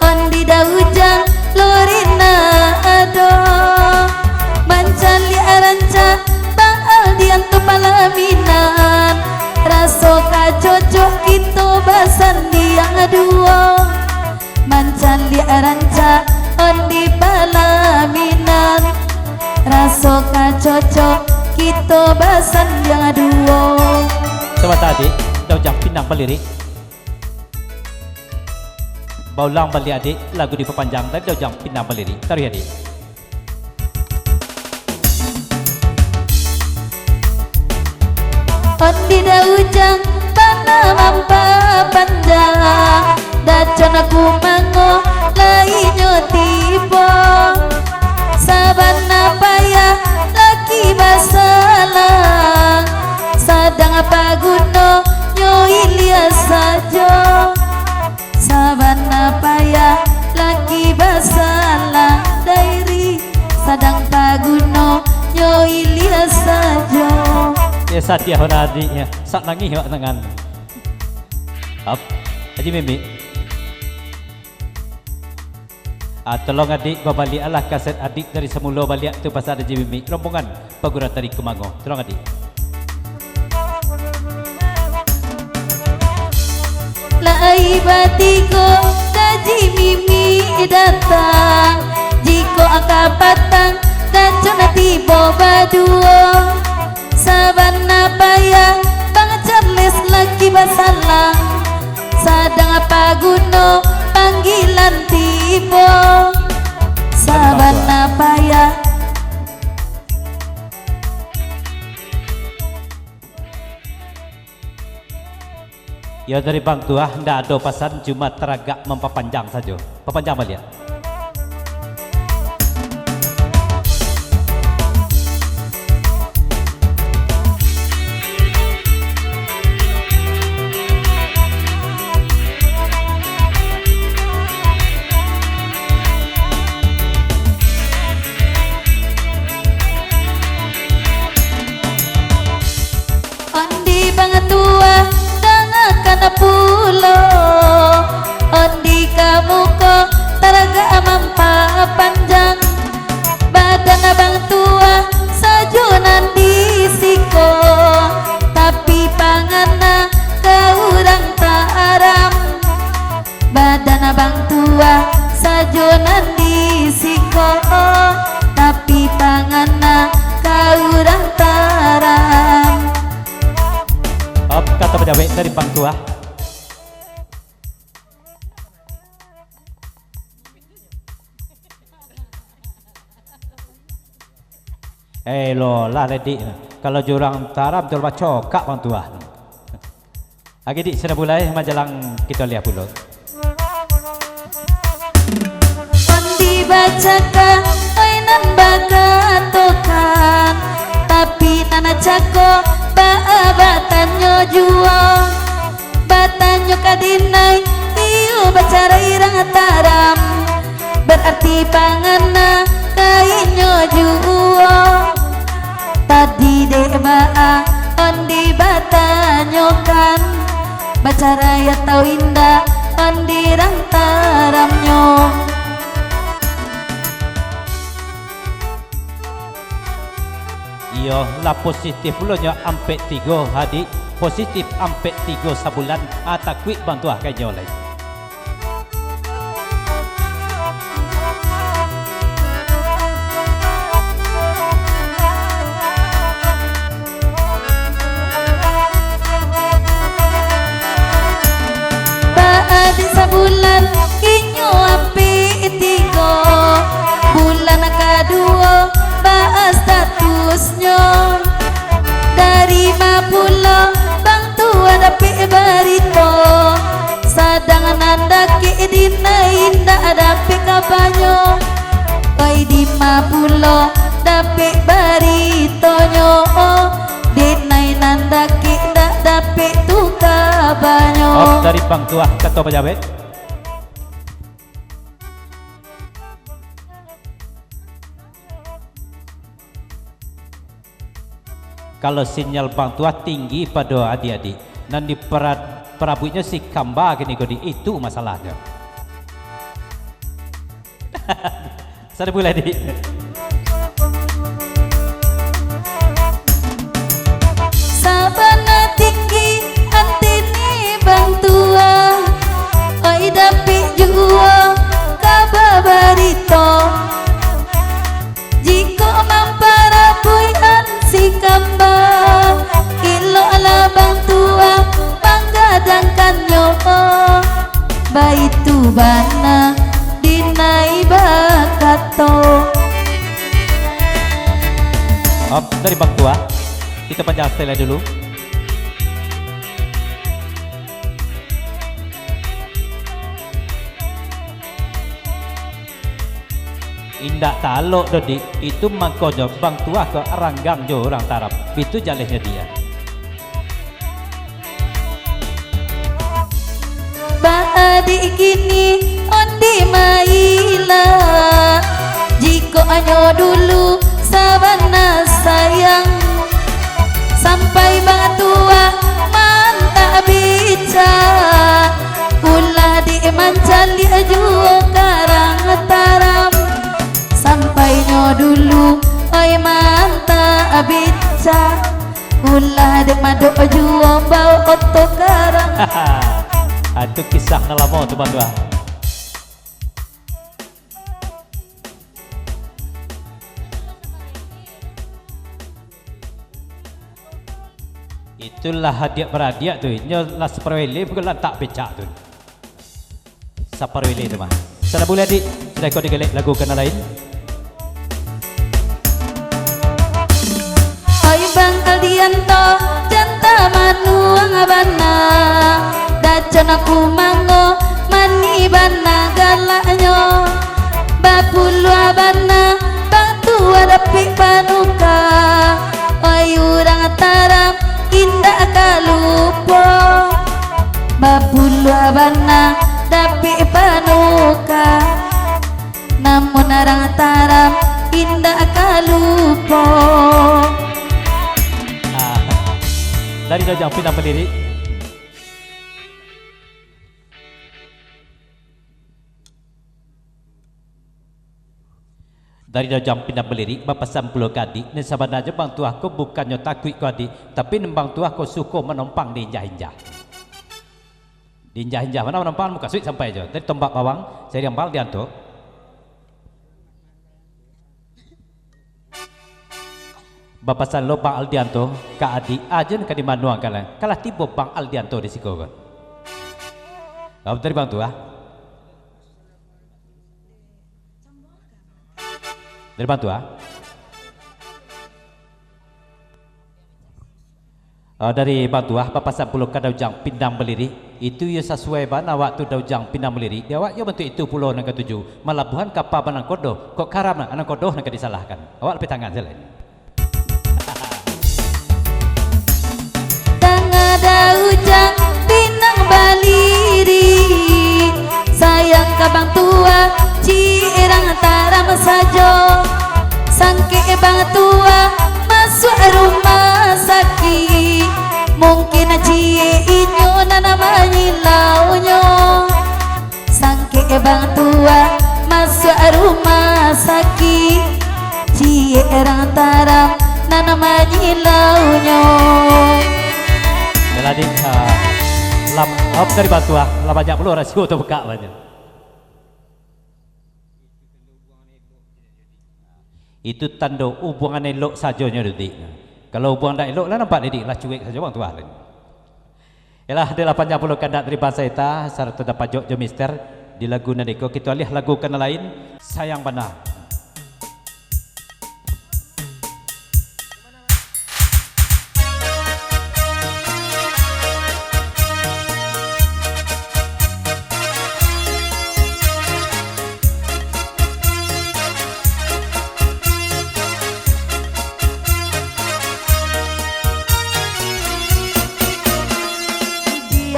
Ondi Daujang, Lorena ado. Mancaliak rancak, Bang Aldianto palaminan. Raso ka cocok kito basandiang duo. Mancaliak rancak Ondi palaminan, raso ka cocok kito basandiang duo. Sabanta, Dik, Daujang Pinang balirik. Baulang baliak, Dik, lagu dipapanjang tadi, Daujang Pinang balirik. Taruih, Dik. Ondi Daujang bana mampapanjang, Dacon Kumango lainyo tibo. Sabana payah laki basalang, sadang paguno nyo ilia sajo. Sabana payah laki basalang, Dairi, sadang paguno nyo ilia sajo. Ya, sadiah wana adiknyo, sak nangih awak tangan. Ap, Haji Mimik. Ah, tolong adik babaliaklah kaset adik dari samulo baliak tu, pasan Haji Mimik. Rombongan Paguran Tari Kumango. Tolong, adik. Lai batigo Haji Mimik datang, jikok ka patang, Dacon tibo baduo. Sabana payah Bang Charles laki basalang, sadang paguno panggilan tibo. Sabana payah. Yo, dari Bang Tuah, ndak ado pasan, cuma taragak mampapanjang sajo. Papanjang baliak. Ondi Bang Tuah, dangakan pulo. Ondi ka muko, taragak mampapanjang. Badan Bang Tuah sajo nan di siko, tapi pangan ka urang taram. Badan Bang Tuah sajo nan di siko, tapi pangan ka urang taram. Op, kato pajawek dari Bang Tuah. Eh, lo lah, Dik. Kalau jo urang taram tu bacokak Bang Tuah. Oke, Dik, sudah mulai, majalang kito lihat pulo. Ondi bacakak, oi nan bakatokan, tapi nan cako baa batanyo juo. Batanyo ka dinai, iyo bacarai urang taram, bararti pangan ka inyo juo. Tadi dek baa Carai atau indak, pandirang taramnyo. Iyo lah positif pulo nyo ampek tigo, Adik. Positif ampek tigo sabulan, ah, takuik Bang Tuah ka inyo lai. Baa di sabulan inyo ampek tigo, bulan kaduo baa statusnyo. Dari ma pulo Bang Tuah dapek barito, sadang nan dakek dinai indak dapek kabanyo. Pai di ma pulo dapek baritonyo, dinai nan dakek ndak dapek tu kabanyo. Op, dari Bang Tuah, kato bajawek. Kalau sinyal Bang Tuah tinggi pado adik-adik, nan di para-, parabuiknyo si Kamba kini ko di, itu masalahnyo. Sada bulan, Dik. Sabana tinggi antene Bang Tuah, oi dapek juo kaba barito. Jikok mamparabuik an si Kamba, iloklah Bang Tuah manggadangkannyo. Baitu bana dinai bakato. Op, dari Bang Tuah, kita panjang style dulu. Indak talok doh, Dik. Itu mangkonyo Bang Tuah ko ranggang jo urang Taram. Itu jalehnyo dia. Baa di kini ondi maila, jikok anyo dulu sabana sayang. Sampai Bang Tuah mantak bica, ulah dek mancaliak juo karang Taram. Sampainyo dulu, oi mantak bica, ulah dek madok juo baok oto karang. Ah, itu kisah nan lamo tu, Bang Tuah. Itulah adiak baradiak tu, inyo lah saparueli, bukan lantak becak tu. Saparueli tu mah. Sada buliah, Dik, sudah kau digalek lagu ka nan lain. Oi Bang Aldianto, jan tamanuang bana, daco nan kumango, manih bana galaknyo. Bapuluah bana, Bang Tuah dapek panuka. Oi urang Taram, indak ka lupo. Bapuluah bana, dapek panuka. Namun urang Taram, indak ka lupo. Ah, dari Dojang Pinang Balirik. Dari Dojang Pinang Balirik bapasan pulo ka adik, nan sabananyo Bang Tuah ko bukannyo takuik ko adik, tapi nan Bang Tuah ko suko manompang diinjah-injah. Diinjah-injah, mano manompang mukasuik sampai jo. Dari Tombak Bawang, Sariang Bang Aldianto. Bapasan lo Bang Aldianto ka adik, ajo nan ka dimanuangkan lah. Kalah tibo Bang Aldianto di siko ko. Bang, dari Bang Tuah. Dari Bang Tuah. Ah, dari Bang Tuah, bapasan pulo ka Daujang Pinang Balirik. Itu iyo sasuai bana awak tu Daujang Pinang Balirik. Di awak iyo bantuak itu pulo nan katuju. Malabuhan kapa banangkodoh, kok karam nan nangkodoh nan ka disalahkan. Awak lapeh tangan sajo lai. Tangah Daujang Pinang Balirik, sayang ka Bang Tuah, ciek urang Taram sajo. Sangkek Bang Tuah masuak rumah sakik, mungkin ciek inyo nan namonyo Irang tarang nan manyilaunyo. Yalah, Dik, ah, lam, op dari batuah, lah banyak pulo rasio tabukak banyak. Itu tando hubungan elok sajonyo tu, Dik. Kalau hubungan dak elok lah nampak, Dik, lah cuek sajo bang tuah. Yalah, dek lah panjang pulo kandak dari bansa ita, sarato tapajok jo mister di lagu nan iko, kito aliah lagu ka nan lain, Sayang Bana.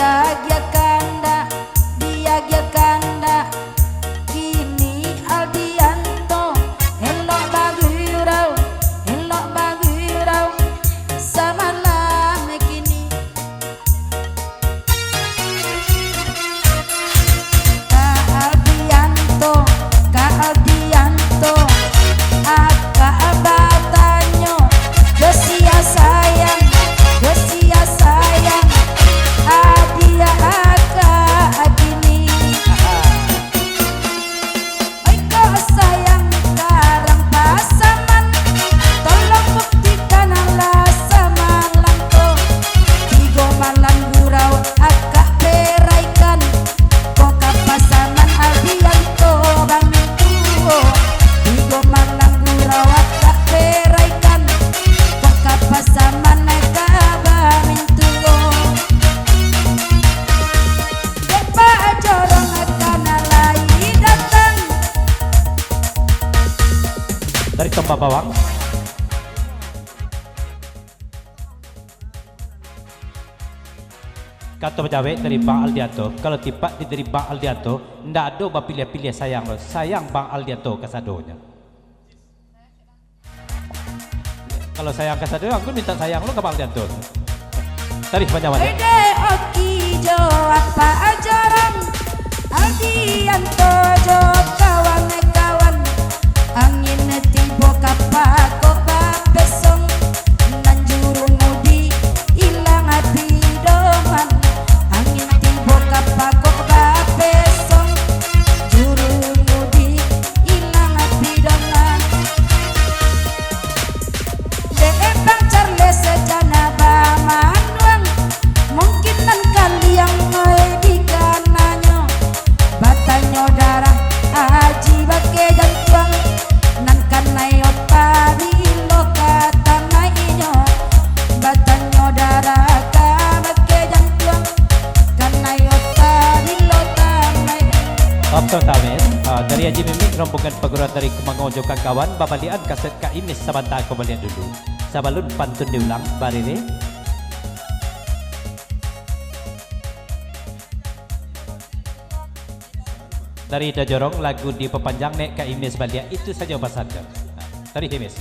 Diagiah kandak, diagiah kandak, kini Aldianto elok bagurau, elok bagurau, samalam kini. Ka Aldianto, ka Aldianto, akak batanyo, jo sia sayang, jo sia sayang, adiak akak kini. Oi, kok sayang karang pasaman, tolong buktikanlah samalam ko. Tigo malam gurau akak peraikan, kok ka pasaman Aldianto bamintuo. Tigo malam gurau akak peraikan, kok ka pasaman ka bamintuo. Dek Pak Jorong ka nan lai datang. Dari Tombak Bawang. Kato bajawek dari Bang Aldianto, kalau tipak di dari Bang Aldianto, ndak ado bapiliah-piliah sayang lo, sayang Bang Aldianto kasadonyo. Kalau sayang kasado, angku mintak sayang lo ka Bang Aldianto. Tarih panyamanyo. Ede oki jo apa ajaran, Aldianto jo kawan-kawan. Angin tibo ka pakok bapesong, nan juru mudi ilang api doman. Angin tibo ka pakok bapesong, juru mudi ilang api doman. Dek Bang Charles sajana bamanuang, mungkin nan kaliang oi dikananyo. Batanyo darah aji bakeh jantuang, nan kanai ota bilo ka tanai inyo. Batanyo darah ka bakeh jantuang, kanai ota bilo tanai. Opton Tamis, ah, dari Haji Mimik, rombongan paguruan dari Kumango jo kawan-kawan, babaliakan kaset Kak Imis sabanta, kau baliak dulu. Sabalun pantun diulang, bariri. Dari Dajorong, lagu dipapanjang, nek Kak Imis baliak, itu sajo pasan. Nah, dari Imis.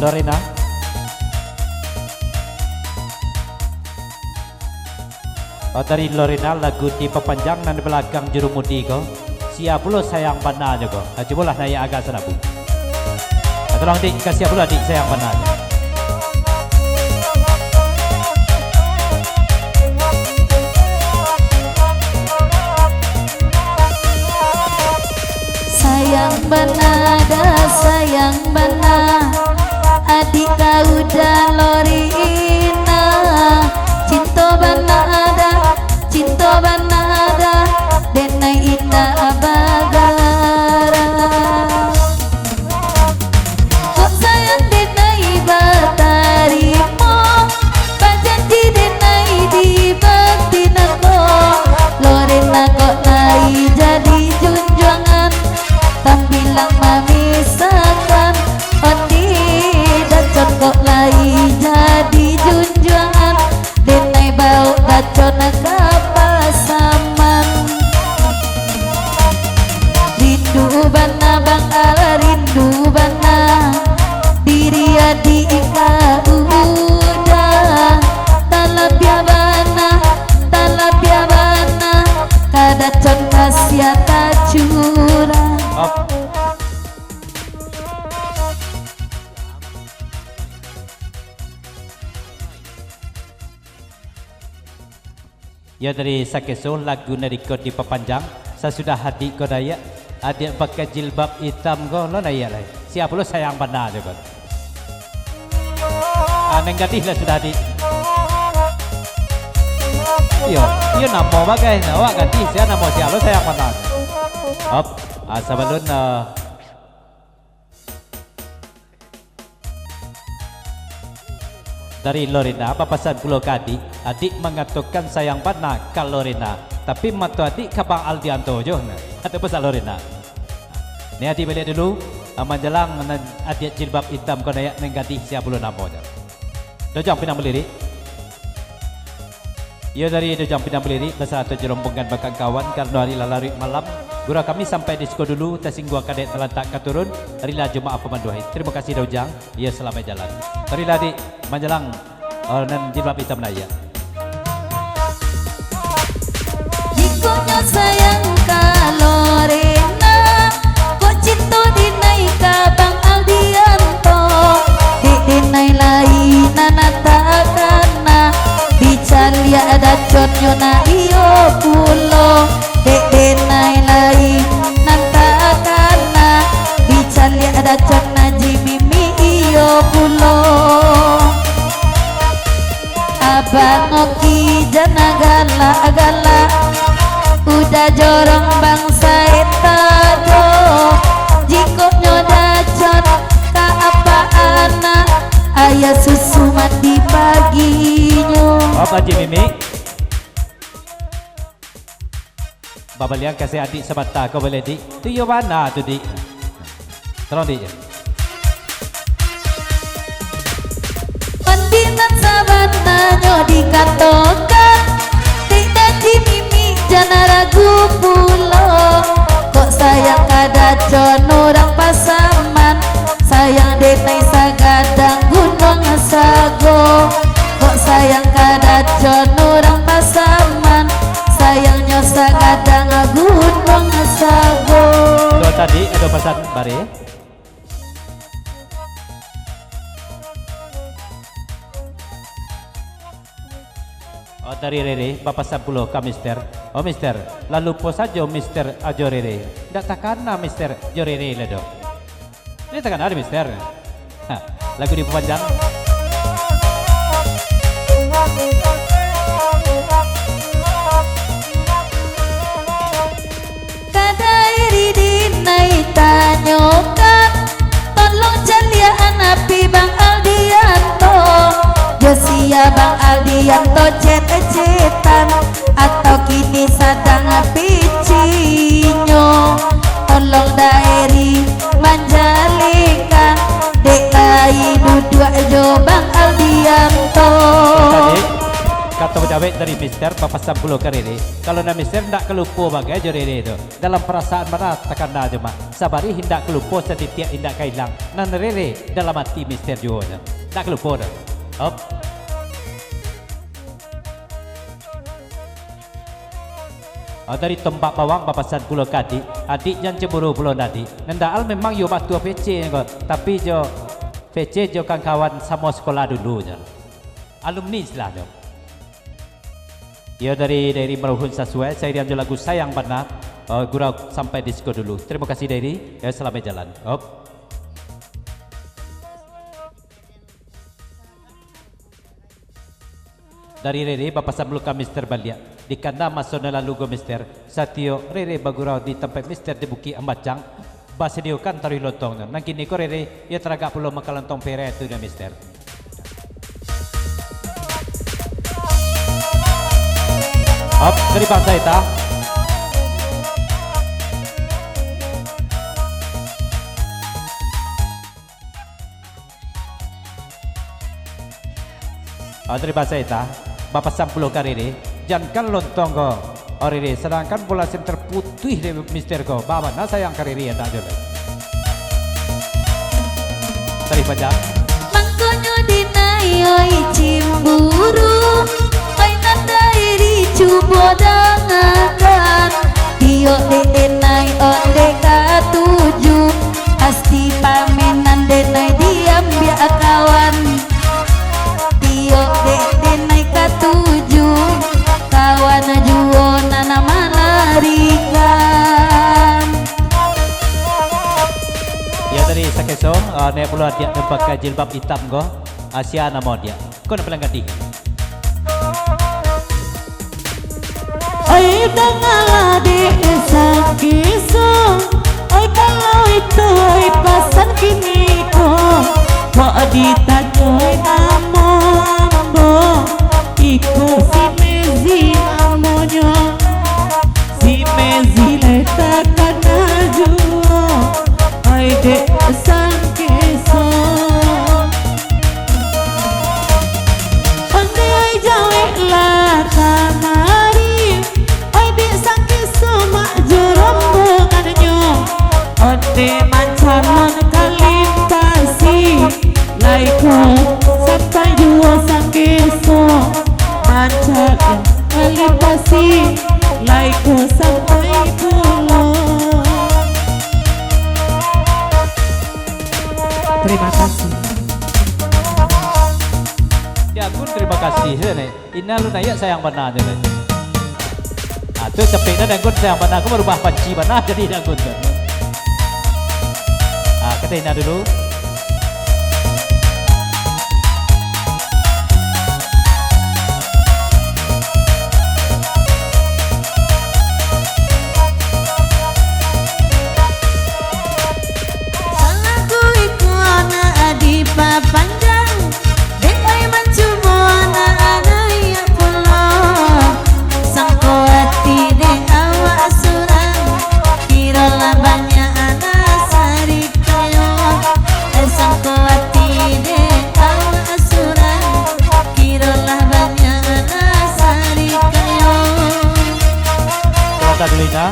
Lorena. Oh, dari Lorena, lagu dipapanjang nan di balakang jurumudi ko. Sia pulo sayang bananyo ko. Ah, cubolah naiak agak sanabu. Ah, tolong, Dik, ka sia pulo, Dik, sayang bananyo. Sayang bana, dah sayang bana, adik kau dah Lorena. Cinto bana dah, cinto bana dah, denai indak bagara. Kok sayang denai batarimo, bajanji denai di batin ko. Lorena kok lai jadi junjuangan, tambilang mamisahkan. Ondeh Dacon kok lai jadi junjuangan, denai baok Dacon ka Pasaman. Rindu bana bang, alah rindu bana, diri adik ka udah. Talabiah bana, talabiah bana, ka Dacon ka sia tacurah. Op. Yo, dari sakeso lagu nan iko dipapanjang, sasudah adik ko naiak, adik pakai jilbab itam ko lo naiak lai. Sia pulo sayang bana jo ko. Ah, nan gadih lah sudah, adik. Iyo, iyo namo bagai, awak gadih, sia namo sia lo sayang bana. Op, ah, sabalun, ah, Dari Lorena bapasan pulo ka adik, adik mangatokan sayang bana ka Lorena, tapi mato adik ka Bang Aldianto jo, nah. Atau pesan Lorena. Ni adik baliak dulu, ah, manjalang nan adik jilbab itam ko naiak nan gadih sia pulo namonyo. Dojang Pinang Balirik. Iyo, dari Dojang Pinang Balirik basarato jo rombongan bakangkawan, karano ari lah laruik malam, gurau kami sampai di siko dulu, tasingguang kadek talantak ka turun, rila jo maaf pamanduahi. Tarimo kasih Dojang, iyo, salamaik jalan. Marilah, Dik, manjalang, eh, nan jilbab itam naiak. Jikok nyo sayang ka Lorena, kok cinto dinai ka Bang Aldianto. Dek denai lai nan takana, dicaliak Dacon nyo na iyo pulo. Dek denai lai nan takana, dicaliak Dacon Haji Mimi iyo pulo. Abang Oki jana galak-galak, udah jorong bangsa eta do. Jikok nyo Dacon ka apak anak, ayah susu mandi paginyo. Apa Haji Mimi? Babalian kasih adik sabanta ko boleh, Dik? Tu iyo bana tu, Dik. Tolong, Dik. Pandinan sabananyo dikatokan, Dik Haji Mimi jana ragu pulo. Kok sayang ka Dacon urang Pasaman, sayang denai sagadang Gunuang Sago. Kok sayang ka Dacon urang Pasaman, sayangnyo sagadang Gunuang Sago. Dua tadi ado pasan, Bare. Oh, dari Rere, bapasan pulo ka Mister. Oh, Mister, lah lupo sajo Mister ajo Rere. Ndak takana Mister jo Rere lai doh. Ini takana deh, Mister. Nah, lagu dipapanjang. Kadai ridin nai tanyokan, tolong caliakan api Bang Aldianto. Jo sia Bang Aldianto cet-cetan, atau kini sadang picinyo. Tolong daeri manjalekan, dek lai duduak jo Bang Aldianto. Tadi, kato Dawek dari Mister bapasan pulo ka Rere, kalau nan Mister ndak ka lupo bagai jo Rere tu. Dalam parasaan bana takana jo mak. Sabarih indak ka lupo, satitiak indak ka ilang. Nan Rere dalam ati Mister juo tu. Ndak ka lupo tu. Op. Ah, dari Tombak Bawang bapasan pulo ka adik. Adik jan cemburu pulo nan adik. Nan Daal memang yo batua V C ko. Tapi jo V C jo kawan-kawan samo sekolah dulu nyo. Alumni istilahnyo. Iyo, dari, dari Maruhun Sasuai, sairiang jo lagu Sayang Bana. Eh, gurau sampai di siko dulu. Terima kasih, Dairi. Ya, selamat jalan. Op. Dari Rere bapasan pulo ka Mister baliak. Dikana maso nan lalu ko, Mister, satiok Rere bagurau di tampek Mister di Bukik Ambacang, basadiokan taruih lontong tu. Nan kini ko Rere, iyo taragak pulo mangka lontong perai tu dah, Mister. Op, dari bangsa Eta. Ah, dari bangsa Eta, bapasan pulo ka Rere, jankan lontong ko, oh, Rere, sadangkan bola senter putuih dek Mister ko, babana sayang ka Rere, andak jo lai. Tarih panjang. Mangkonyo dinai oi cimburu, oi nan Dairi cubo dangakan. Tiok dek denai onde katuju, pasti pamenan denai diambiak kawan. Tiok dek denai katuju, kawan juo nan malarikan. Iyo, dari Sakeso, ah, naiak pulo adiak nan pakai jilbab itam ko, ah, sia namo adiak? Ko nan paling gadih. Oi, dangalah dek Sakeso, oi, kalau itu, oi, pasan kini ko, kok ditanyo namo ambo, iko si Mezi namonyo. Si Mezi lai takana juo, oi, dek Sakeso. Ondeh ai jawek lah kamari, oi, dek Sakeso mak jo rombongannyo. Ondeh mancalon ka Limpasi, lai ko sampai juo Sakeso. Mancalon ka Limpasi, lai ko sampai pulo. Terima kasih. Ya, Gun, terima kasih, ya, Nek. Ina lu naiak sayang bana tu, Nek. Ah, tu capek dah dangdut sayang bana, aku barubah panci bana jadi dangdut tu. Ah, kata Ina dulu. Salaku iko nak dipapanjang, dek lai mancubo nak naiak pulo. Sangko ati dek awak surang, kiro lah banyak anak sarikayo. Eh, sangko ati dek awak surang, kiro lah banyak anak sarikayo. Kata dulu, Ina.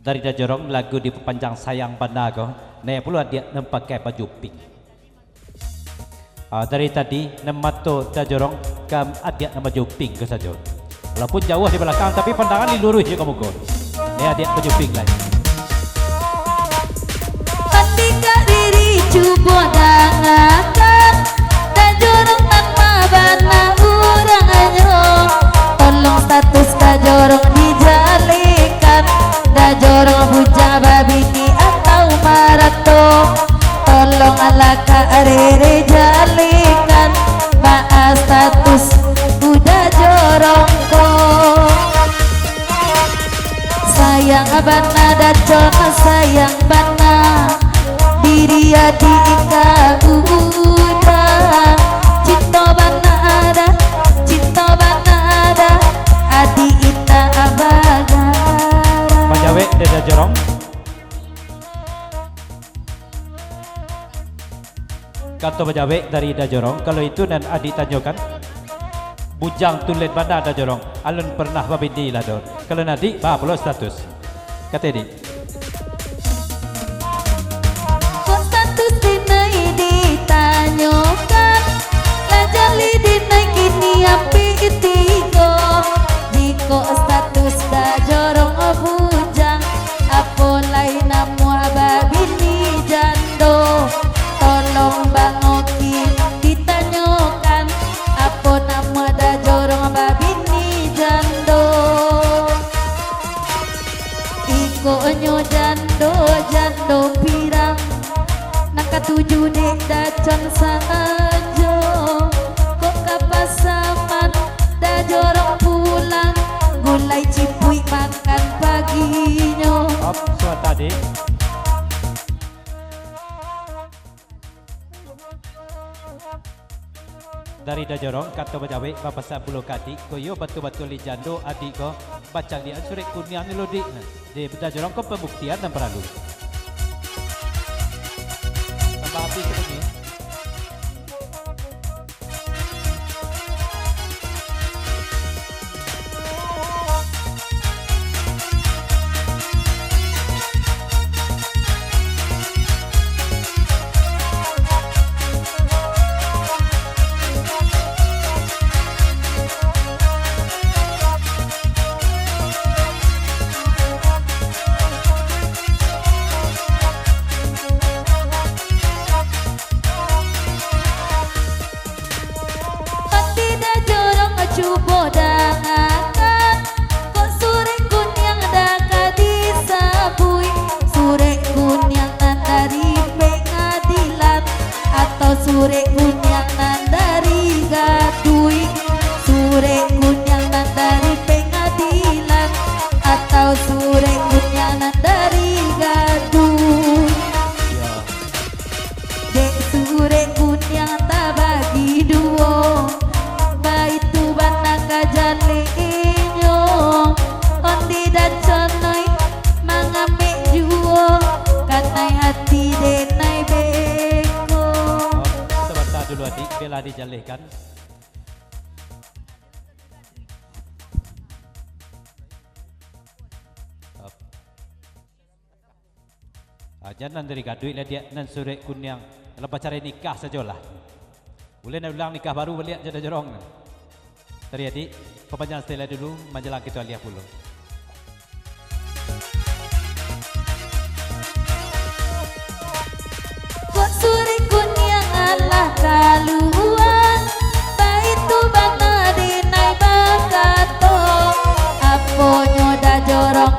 Dari Dajorong, lagu dipapanjang sayang bana ko, naiak pulo adiak nan pakai baju pink. Ah, dari tadi, nan mato Dajorong ka adiak nan baju pink ko sajo. Walaupun jauah di balakang, tapi pandangan ni luruih jo ka muko. Ni adiak baju pink lai. Pandikak diri cubo dangakan, Dajorong nan ma bana urangnyo. Tolong status Dajorong dijalekan, Dajorong bujang babini atau marato. Tolong alah Kak Rere jalekan, baa status Dajorong ko. Sayang bana Dacon, sayang bana, diri adiak ka urang. Cinto bana dah, cinto bana dah, adiak indak bagarang. Manjawek dek Dajorong. Kato bajawek dari Dajorong, kalau itu nan adik tanyokan, bujang tulen bana Dajorong, alun pernah babini lah doh. Kalau nan adik, ba pulo status. Kato adik. Kok status dinai ditanyokan, lah jaleh dinai kini ampia tigo. Jikok status Dajorong bujang, apo lai namuah babini jando? Tolong Bang Oki ditanyokan, apo namuah Dajorong babini jando? Ikonyo jando, jando pirang, nan katuju dek Dacon sajo. Kok ka Pasaman Dajorong pulang, gulai cipuik makan paginyo. Op, suah tadi. Dari Dajorong, kato bajawek, bapasan pulo ka adik ko, iyo batua-batua lai jando adik ko, bacaliak surek kuniang ni lo, Dik. Di Dajorong ko pambuktian nan paralu. Tambah api sadonyo. Pati Dajorong cubo dangakan, kok surek kuniang dah ka disabuik, surek kuniang nan dari pengadilan, atau surek kuniang nan dari gaduik, surek kuniang nan dari pengadilan, atau surek kuniang nan dari gaduik. Yo. Dek surek kuniang tabagi duo, baitu bana ka jalehnyo. Ondeh Dacon oi, mangambek juo, kanai hati denai beko. Sabanta dulu, adik, bialah dijalehkan. Ah, jan nan dari gaduik lah, Diak, nan surek kuniang. Lah bacarai nikah sajolah. Ulun ulang nikah baru baliak jo Dajorong. Tadi, adik, papanjang setelah dulu, manjalang kito aliah pulo. Kok surek kuniang alah kalua, baitu bana denai bakato, aponyo Dajorong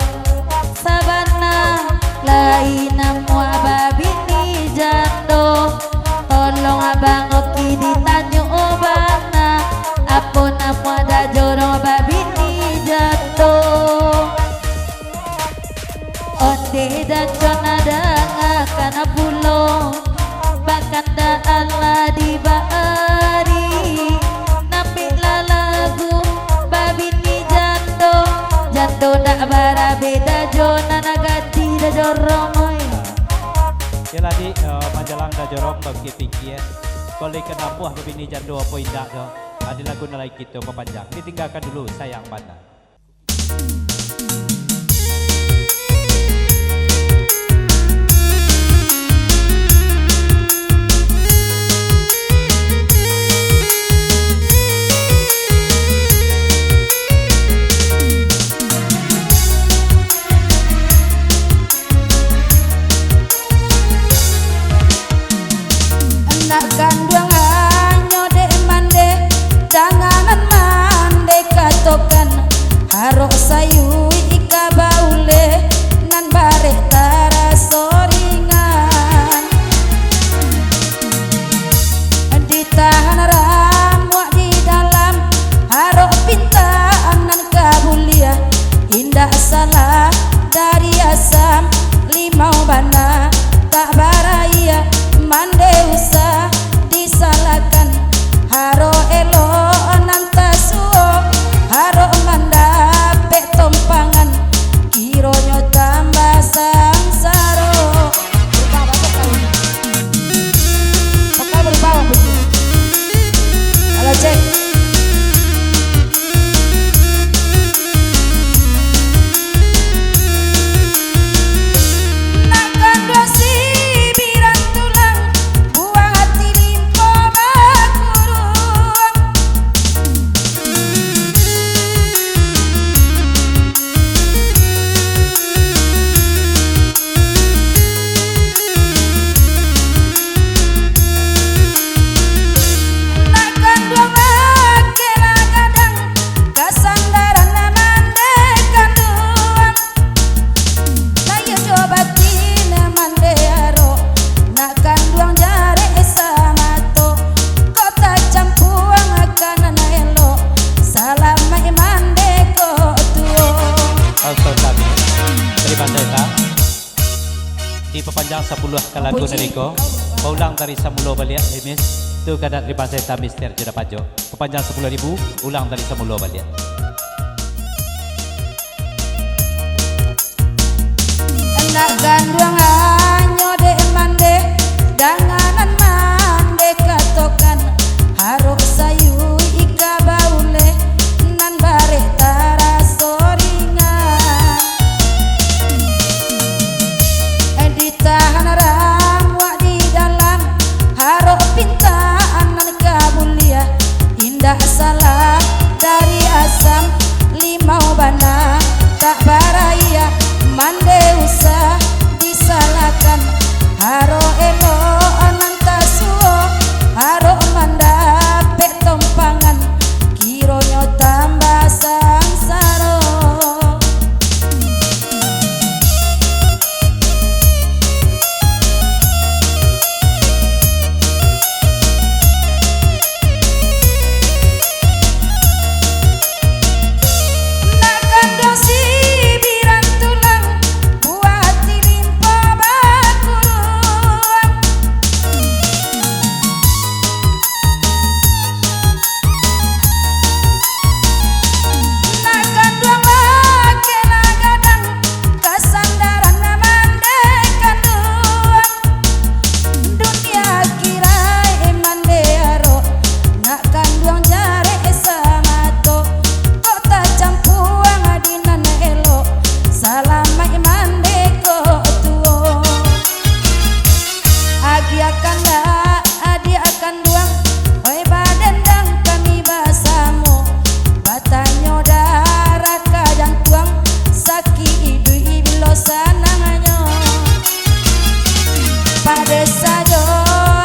sabana, lai namuah babini jando. Tolong Abang Oki ditanyo bana, apo namuah Dajorong babini jando? Ondeh Dacon dangakan pulo, bakanda alah dibari, nambek lah lagu babini jando, jando ndak barabeda jo nan gadih Dajorong oi. Yolah, Dik, eh, manjalang Dajorong bapikia-pikia, kalau ikan namuah babini jando apo indak tu, ah, di lagu nan lain kito papanjang. Ditinggakan dulu, sayang bana. Anak kanduang anyo dek mandeh, danganan mandeh katokan, arok sayu Puluah ka lagu Puji. Nariko, baulang dari samulo baliak, Imis. Tu ka dari Bansaita Mister Judah Pajo. Papanjang sapuluah ribu, ulang dari samulo baliak. Anak kanduang anyo dek mande, danganan mande katokan, harok sayui ka bauleh, nan barek taraso ringan. Ditahan ramuak di dalam, harok pintaan nan ka buliah, indak salah dari asam, limau bana tak barayah, mande usah disalahkan, harok elok nan tasuo, harok mandapek tompangan, kironyo tambah sansaro. Nak kanduang sibiran tulang, buati limpo bakuruang. Nak kanduang laki lah gadang, kasandaran mande kanduang. Dunia kirai mande arok, nak kanduang jarek samato. Kok tacampuang di nan elok, salamaik mande kok tuo. Agiah kandak adiak kanduang, oi badendang kami basamo. Batanyo darah ka jantuang, sakik iduik bilo sanangnyo. Padeh sajo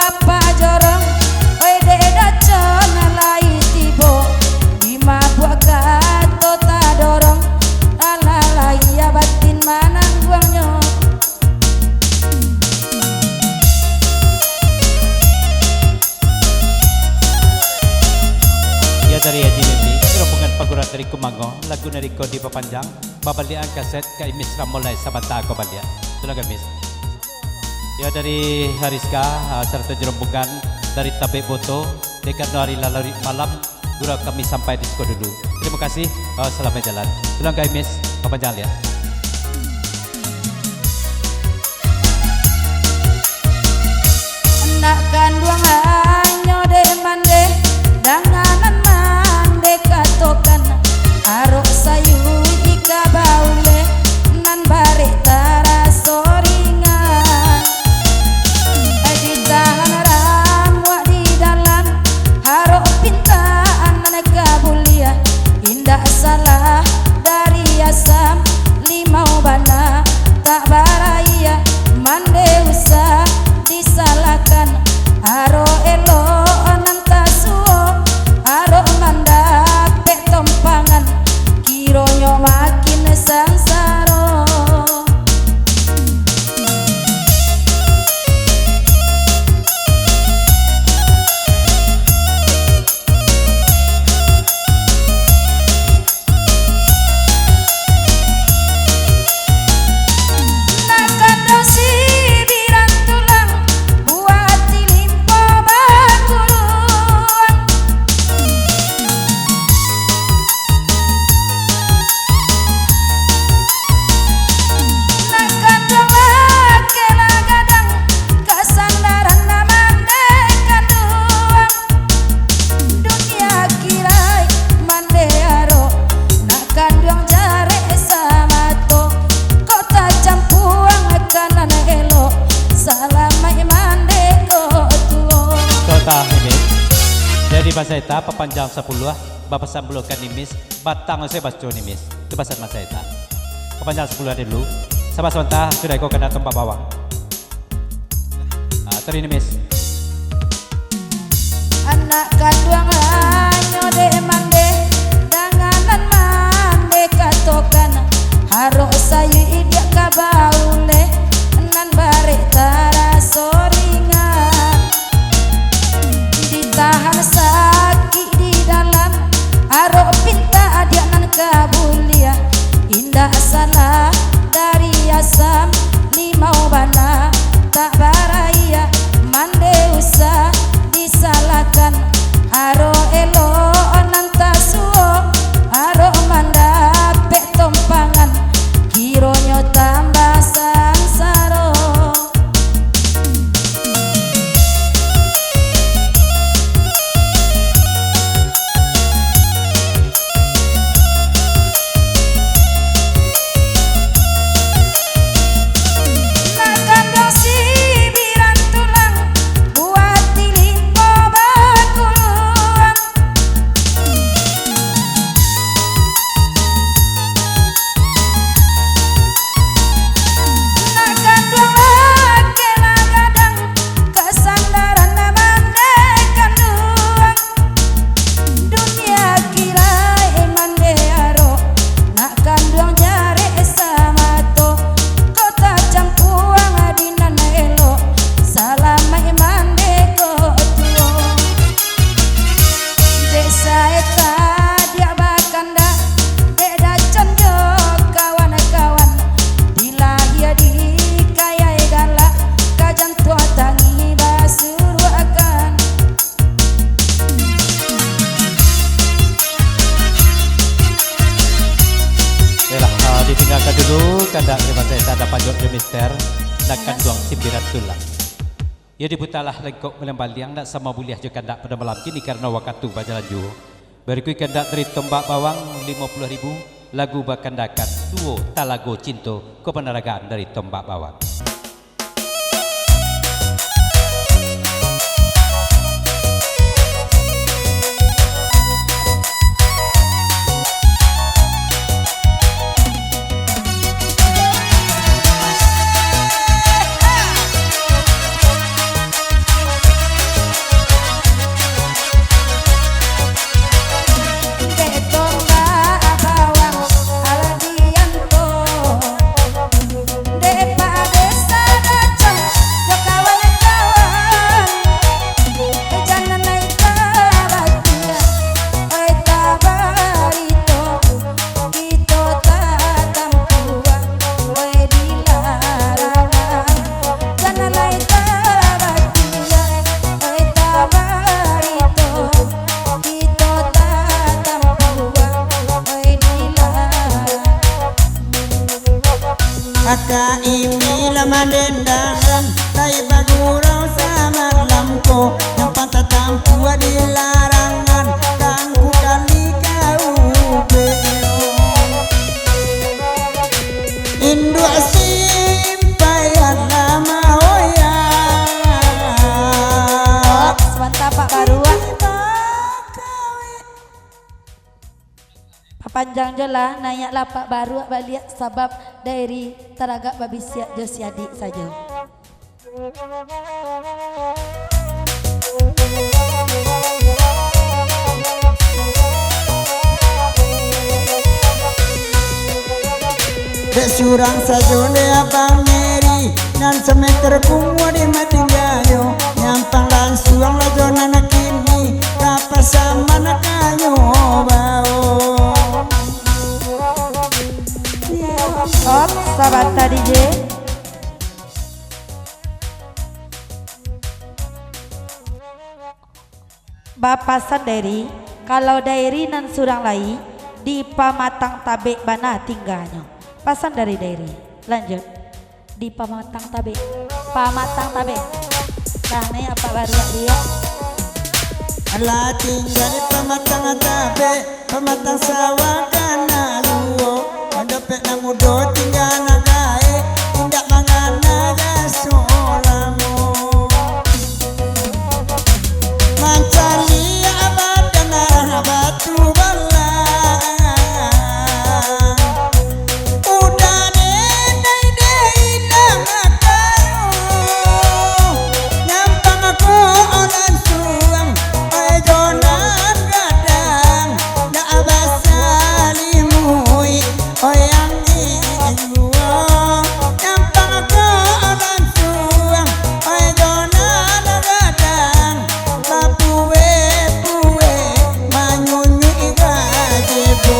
apak jorong, oi dek daco nan lai tibo. Di mabuak kato tadorong, alah lahia batin manangguangnyo. Yo, dari Haji Mimpi, rombongan Paguran dari Kumango, lagu nariko dipapanjang, babaliakan kaset ka Imis Ramolai sabanta ko baliak. Silakan, Mis. Yo, dari Hariska, ah, sarato jo rombongan dari Tabek Boto, dek karano ari lah laruik malam, gurau kami sampai di siko dulu. Tarimo kasih, ah, salamaik jalan. Silakan, Imis, papanjang baliak. Nak kanduang anyo dek mande, danganan mande katokan, arok sayui ka bauleh, nan barek taraso ringan. Ditahan ramuak di dalam, arok pintaan nan ka buliah, indak salah dari asam, limau bana tak barayah, mande usah disalahkan, arok elok nan tasuo, arok mandapek tompangan, kironyo makin sansaro. Nak kanduang sibiran tulang, buati limpo bakuruang. Nak kanduang laki lah gadang, kasandaran nan mande kanduang. Dunia kirai mande arok, nak kanduang jarek samato. Kok tacampuang ka nan elok, salamaik mande kok tuo. Kota Imis. Dari Bansaita, papanjang sapuluah, bapasan bulokan Imis, batang se baco Imis. Tu pasan Bansaita. Papanjang sapuluah dulu. Saba sabanta, sudah iko ka datang babawang. Ah, tadi ni, Mis. Anak kanduang anyo dek mande, danganan mande katokan, harok sayui diak ka bauleh, nan barek taraso ringan. Ditahan sakik di dalam, arok pinta adiak nan ka buliah, indak salah dari asam, limau bana tak Iyo, diputalah lengkok baliang-baliang, ndak samo buliah jo kandak pado malam kini karano wakatu bajalan juo. Barikuik kandak dari Tombak Bawang, limo puluah ribu, lagu bakandakan Duo Talago Cinto, kapanaragaan dari Tombak Bawang. Aka imi lah mandendangan, lai bagurau samalam ko, nyampang tatampuah di larangan, kangku kali ka ubek. Induak simpaian lah maoya. Ops, mantap, Pak Baruak. Papanjang jo lah, naiaklah Pak Baruak baliak, sabab Dairi taragak babisiak jo si adik sajo. Dek surang sajo dek Abang Eri, nan sameter kumuah di matingganyo, nyampang lansuang lah jo nan kini, ka pasaman kanyo bao. Op, sabanta D J. Bapasan Dairi, kalau Dairi nan surang lai, di Pamatang Tabek bana tingganyo. Pasan dari Dairi. Lanjut. Di Pamatang Tabek. Pamatang Tabek. Tah, ni apak baru dia. Alah tingga di Pamatang Tabek, pamatang sawah kana luo. Mandapek nan mudo tingga nan gaek, indak mangana jaso lamo. Mancaliak badan arah batu balang. Udah dendai dek indak makayo. Nyampang ko lansuang, oi jo nan gadang. Ndak basalimuik, oi ang juo. Nyampang ko lansuang, oi jo nan gadang. Bapuek-puek, manyunyuik gajebo.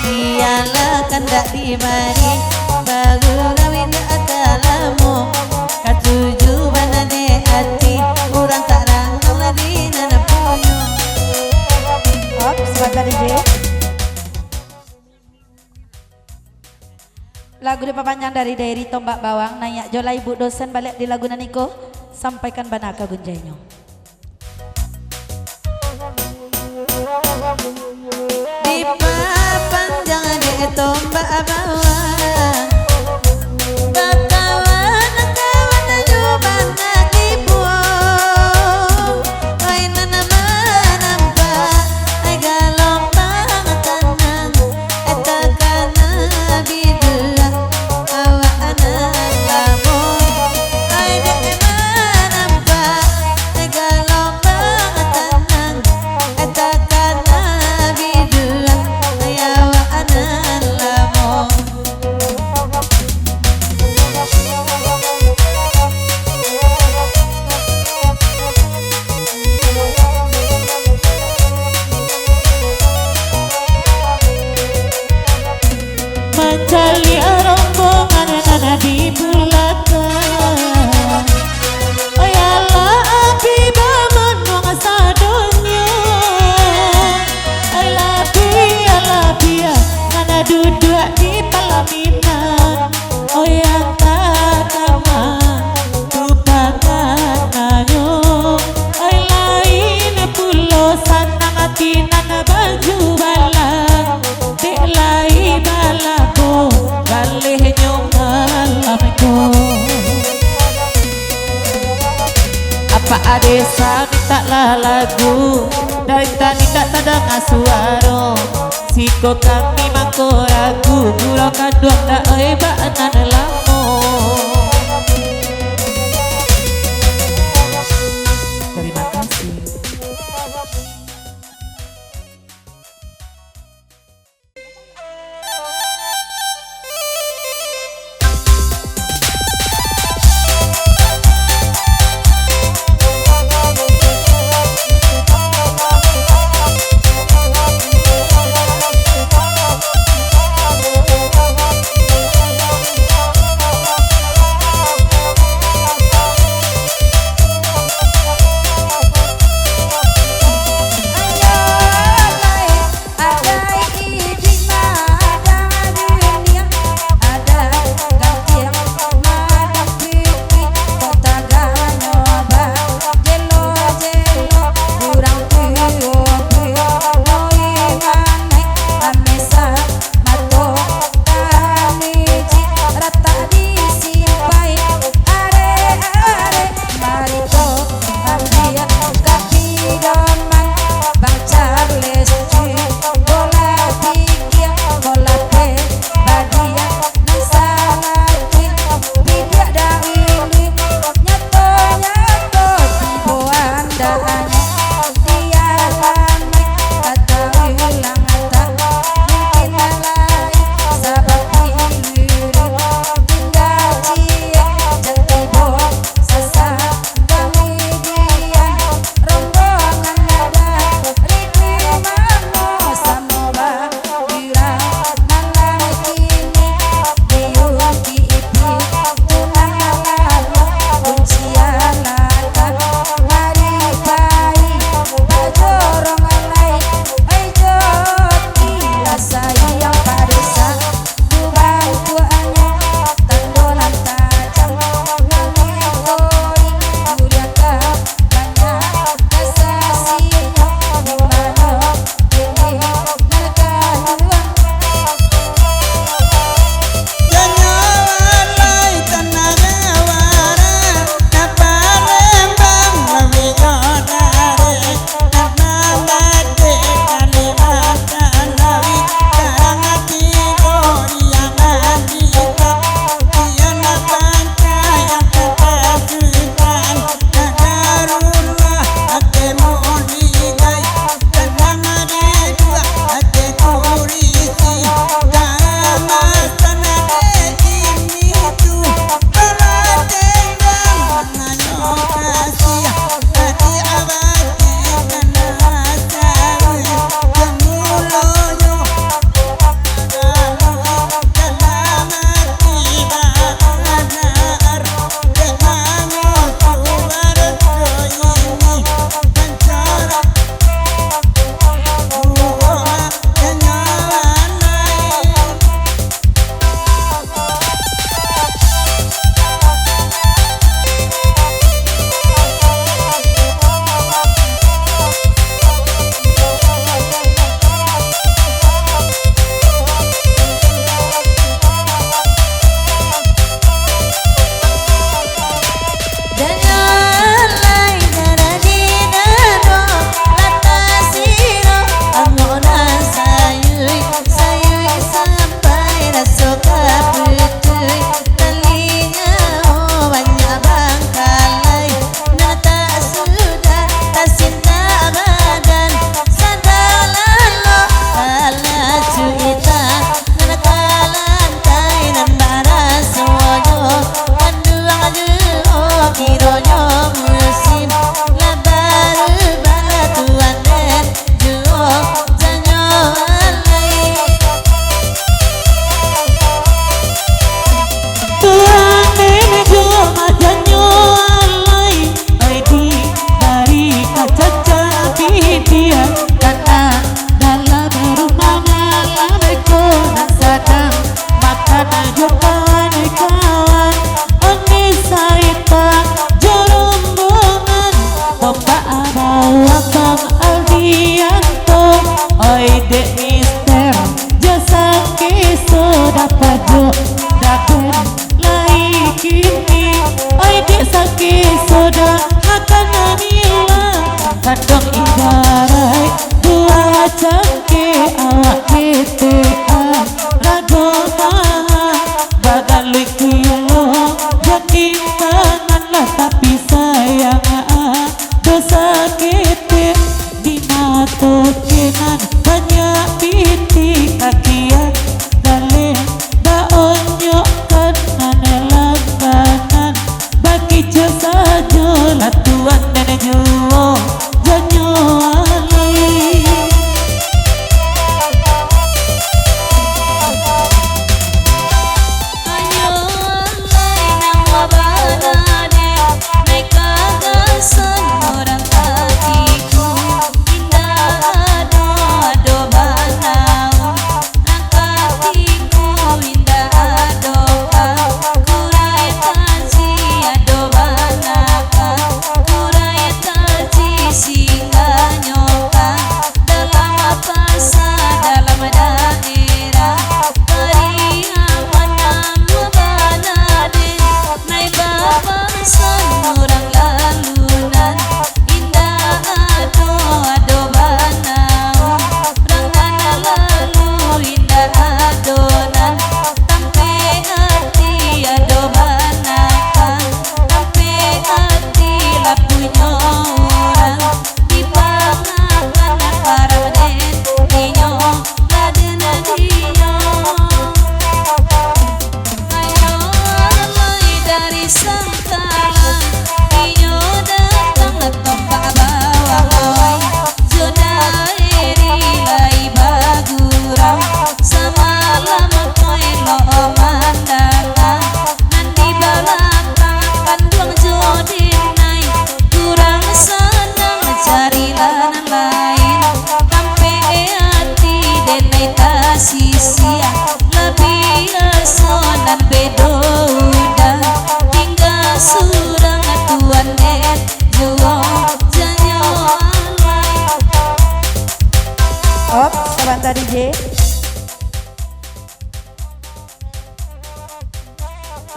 Iyolah kandak dibari, baru kawin dak talamo. Katuju bana dek ati, urang tak rangkang lah di nan punyo. Ops, sabanta D J. Lagu dipapanjang dari Dairi Tombak Bawang, naiak jo lai Ibu Dosen baliak di lagu nan iko, sampaikan bana ka gunjainyo. Dipapanjang dek Tombak Bawang, bakawan-kawan jo bana dibuang, oi nan manampak, oi galombang tanang, eh takana biduak, awak nan lamo, oi dek manampak, eh galombang tanang, eh takana biduak, oi Mancaliak rombongan nan di bulakang. Oyalah, api bamanuang sadonyo. Alah, bialah, bia nan duduak di palaminan. Oya tataman tu patananyo. Oi, lain pulo sanang ati nan baju balang. Dek lai balabo galehnyo malam ko. Apak Adesa mintaklah lagu, dari tadi ndak tadanga suaro. Siko kami mangko ragu, gurau kanduang ndak oi bak nan lamo. Terima kasih.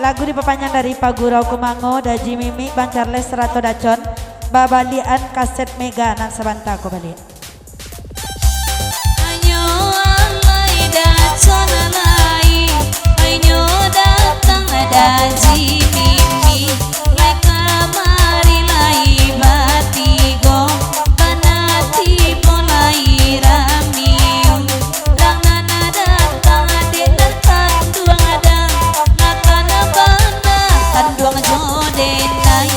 Lagu dipapanjang dari Pak Gurau Kumango, Daji Mimi, Bang Charles sarato Dacon, babaliakan kaset Mega nan sabanta ko baliak. Anyo alai Dacon lai, anyo datang Daji Mimi, lai kamari lai batigo, bana tibo lai rami. Urang nan datang dek nan kanduang dang, makan bana kanduang jo denai.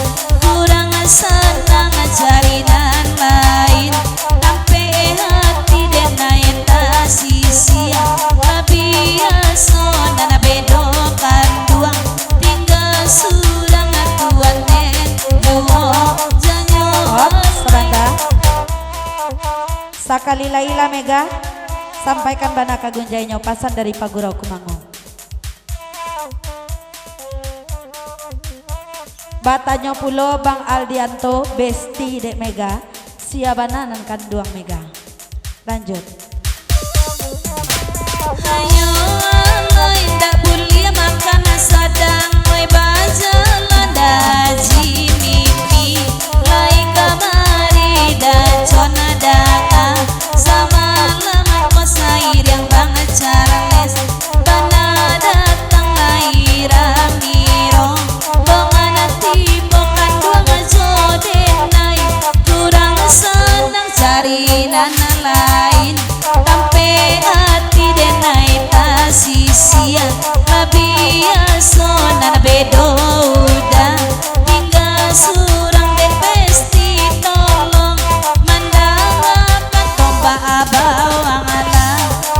Urang sanang cari nan lain, tampek hati denai tasisia. Babiaso nan bedo kanduang, tingga surang tuan den juo janyo. Op, sabanta. Sakali lai lah Mega, sampaikan bana ka gunjainyo pasan dari Pak Gurau Kumango. Batanyo pulo Bang Aldianto, besti dek Mega, sia bana nan kanduang Mega. Lanjut. Ayo, alai indak buliah makan sadang, oi bajalan Daji Mimi, lai kamari Dacon datang, samalam ko sairiang Bang Charles, bana datang lai rami. Rombongan tibo kanduang jo denai, urang sanang cari nan lain, tampek hati denai tasisia. Babiaso nan bedo uda, tingga surang dek besti tolong, mandangakan tombak bawang lah.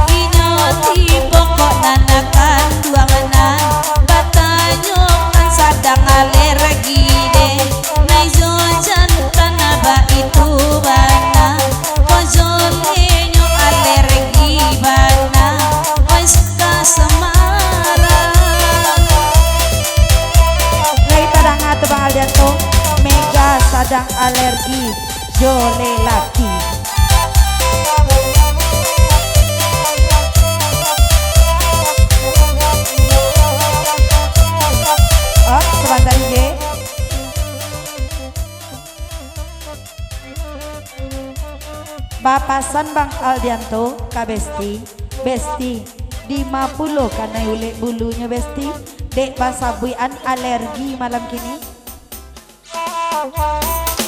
Inyo tibo kok nan kanduang nan, batanyokan sadang alergi deh. Nai jo jantan baitu bana, kojolenyo alergi bana, oi suka semarak. Lai tadanga tu Bang Aldianto, Mega sadang alergi jo lelaki. Op, sabanta D J. Bapasan Bang Aldianto ka Besti, Besti, dima pulo kanai ulek bulunyo Besti, dek basabuikan alergi malam kini.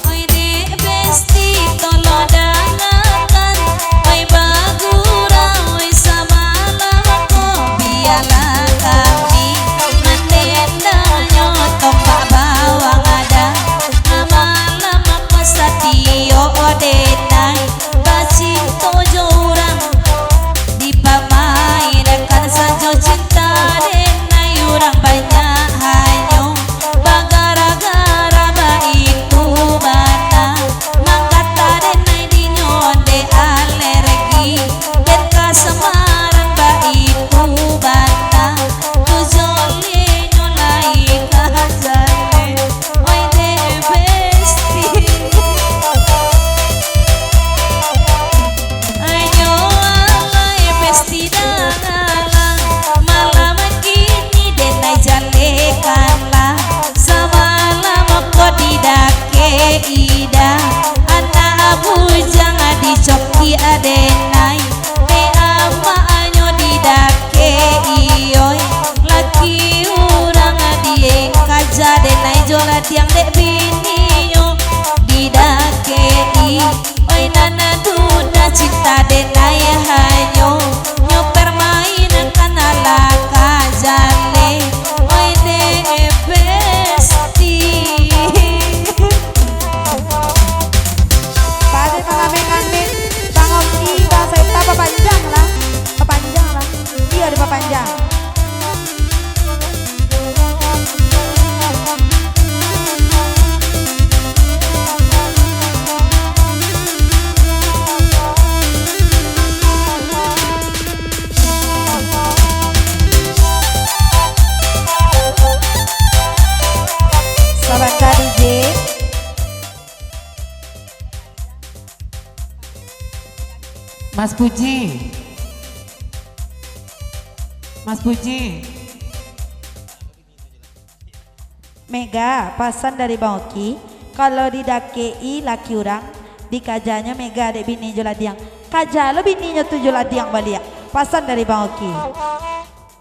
Oi dek Besti, tolong dangakan, oi bagurau, oi samalam ko bialah kami mandendanyo tombak bawang ada. Malam ko satio denai bacinto jo urang, dipamainkan sajo cinta denai urang banyak hanyo. Bagara-gara baitu bana, mangkata denai dinyo dek alergi, dek kasamaran baitu bana, tu jolinyo lai ka jaleh, oi dek Besti. Ayo alai Besti dangalah, malam kini denai jalekanlah. Samalam ko di dakek ida, anak bujang dicokiak denai, dek amaknyo di dakek iyo. Laki urang dikaja denai jo ladiang dek bininyo di dakek i. Oi nan duda cinta denai hanyo, nyo permainkan ala ka jaleh, oi dek Besti. Pado malam ngambil Bang Oki, Bang Saita, papanjang lah, papanjang lah, iyo dipapanjang. Sabanta D J. Mas Puji. Mas Puji. Mega, pasan dari Bang Oki, kalau didakek-i laki urang, dikajanyo Mega dek bini jo ladiang. Kaja lo bininyo tu jo ladiang baliak. Pasan dari Bang Oki.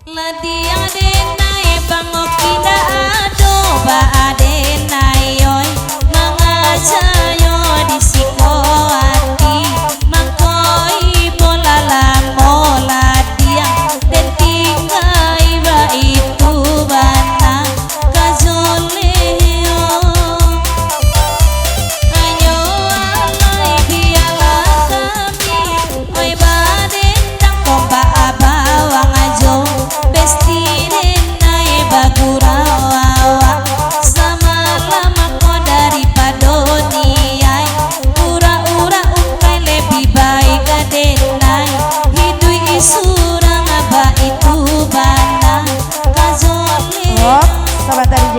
Ladiang denai Bang Oki ndak ado, baa denai oi, mangajanyo di siko ati, mangko ibo lah lamo ladiang den tinggai, baitu bana kajo leo. Ayo alai bialah kami, oi, badendang tombak bawang ajo, besti denai bagurau awak. Samalam ko daripado niai, urak-urak ungkai lebih baik denai, hiduik surang baitu bana kajo leo. Oh, sabanta D J.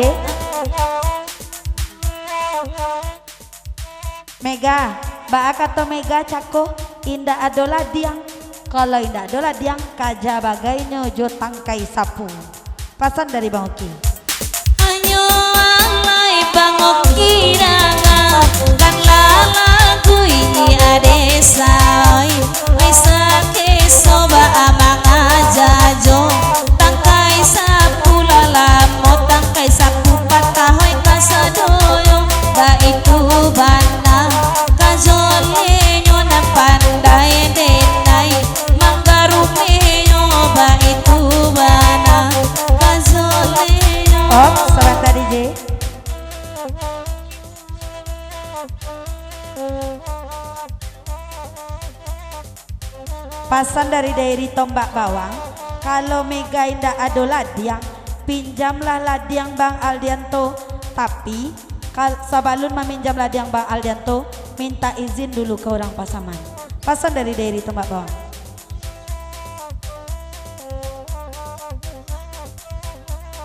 Mega, baa kato Mega cako, indak ado ladiang. Kalau indak ado ladiang, kaja bagainyo jo tangkai sapu. Pasan dari Bang Oki. Anyo alai Bang Oki danga, kan lah lagu ini ade saoi. Ai sakeso baa mangaja jo, tangkai sapu lah lamo, tangkai sapu patah oi kasadonyo. Baitu bana kajo lenyo nan pandai denai, manggarumehnyo baitu bana kajo lenyo. Om, sabanta D J. Pasan dari Dairi Tombak Bawang, kalau Mega indak ado ladiang, pinjamlah ladiang Bang Aldianto. Tapi, kal-, sabalun maminjam ladiang Bang Aldianto, mintak izin dulu ka urang Pasaman. Pasan dari Dairi Tombak Bawang.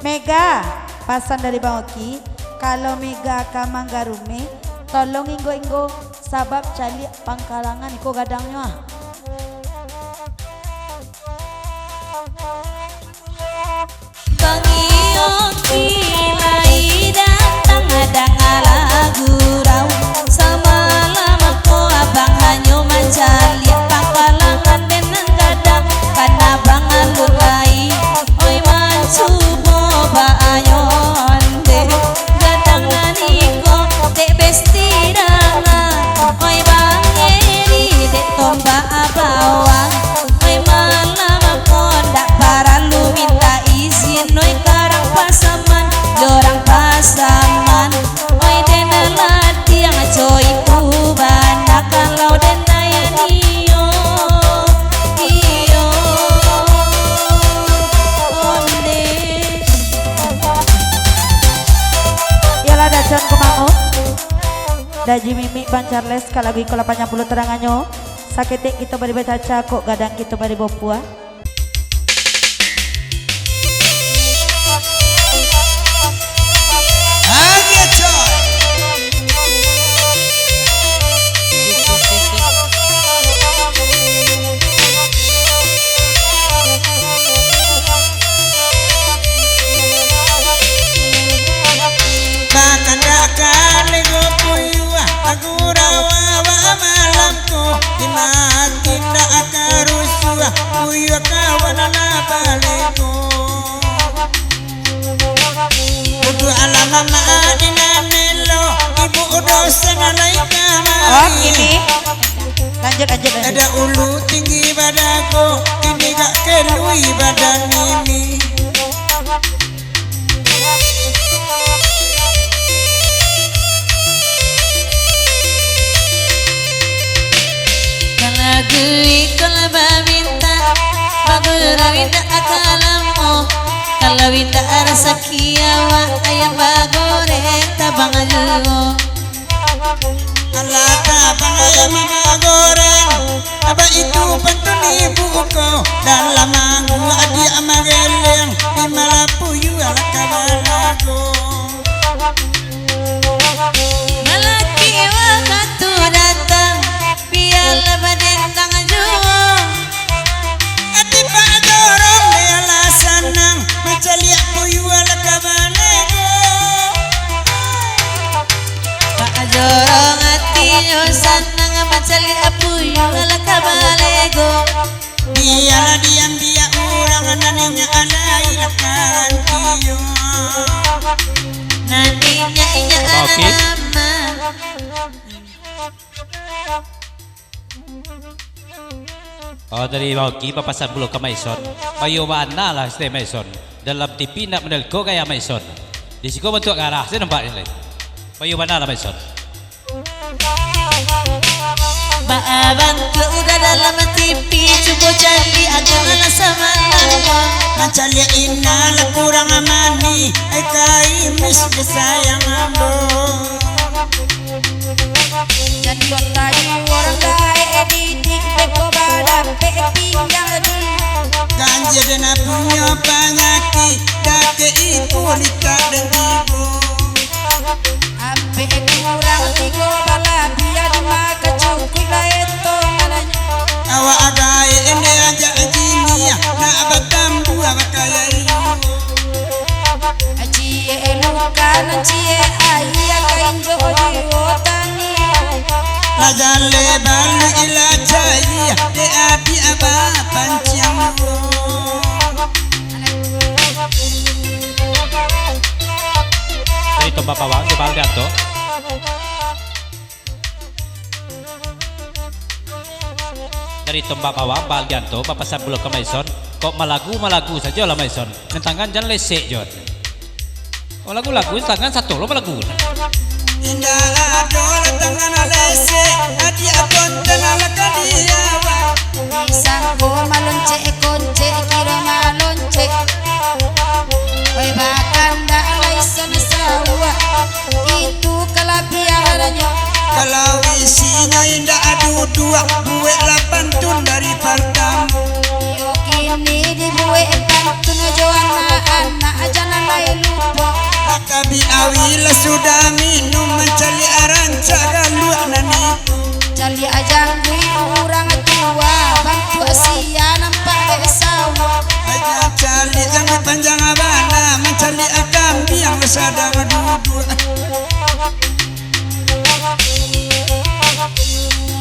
Mega, pasan dari Bang Oki, kalau Mega ka manggarumeh, tolong inggo-inggo, sabab caliak pangkalangan iko gadangnyo ah. Bang Oki lai datang, danga lagu rau. Samalam ko abang hanyo mancaliak pangkalangan den nan gadang, kana bang alun lai. Oi, mancubo baanyo ondeh, gadang nan iko dek besti danga. Oi, Bang Edi dek tombak bawang. Oi, malam ko ndak paralu minta izin, oi, ka urang Pasaman, jo urang Pasaman. Oi, den latiang jo itu bana kalau den aya nio. Iyo, ondeh. Iyolah, Dacon Kumangu, Daji Mimik, Bang Charles, ka lagu iko lapan puluah taranganyo. Saketek kito bari bacaca, kok gadang kito bari bopua. Bakandak kalego puyuah, agurau awak malam ko, di mati ndak ka rusuah, puyuah kawan lah balego. Duduak alam amak di nan elo, ibu dosen alai kamari. Oh, ini. Lanjut, lanjut, lanjut. Ada ulu tinggi badago, ini gak kelui badan ini. Kalau gui, kalau babintang, bagurau indak akalamo. Kalau indak rasaki awak, ayam bagoreng tabang juo. Alah tabang ayam bagoreng, apa itu pantun ibu ko? Dalam manggu adiak mageleng, di malam puyuah lah ka balago. Lalaki wakatu datang, bialah badendang juo. Ati Pak Jorong bialah sanang, mancaliak puyuah lah ka balego. Iyo sanang mancaliak puyuang lah ka balego. Bialah diambiak urang nan inyo alai lah kanti yo. Nan inyo, inyo Oke. Alama. Oh, dari Bauki bapasan pulo ka Maison. Bayo bana lah, Stay Maison. Dalam T V nak manelko gaya Maison. Di siko bantuak garah, saya nampak ni. Bayo bana lah, Maison. Baa bantuak udah dalam T V, cubo caliak akan lah samalam. Mancaliak inang lah kurang amani, ai kaimis disayang ambo. Jadi otai urang gaek didik, beko badapek pinggang di. Ganjia den punyo panyakik, dakek iko litak den tibo. Ampek kurang tigo balah, bia dimakan cukuik lah eto malanyo. Awak gaek den ajak jiniah, nak batambuah bakayai. Ciek luka nan ciek aia, ka injok jiwo tani. Lah jaleh baluik lah cayia, dek adiak bapanciang. Dari Tombak Pawang, Jebal Ganto. Dari Tombak Pawang, Bal Gianto, bapasan pulo ka Maison, kok malagu-malagu sajolah Maison, nan tangan jan lesek jo. Kok lagu-lagu, tangan sato lo malagu. Indak ado lah tangan lesek, adiak konten lah ka diawa. Disangko maloncek-koncek, kiro maloncek. Oi, bakandak lai sansauak, itu kalabiahannyo. Kalau isinyo indak duduak, bueklah pantun dari partamo. Iyo kini dibuek pantun jo anak-anak, jan lai lupo. Makabi awi lah sudah minum, mancaliak rancak galuak nan itu. Caliak jangguik urang tua, bantuak sia nampak dek sawah. Aja caliak jangguik panjang bana, mancaliak kambiang sadang duduak.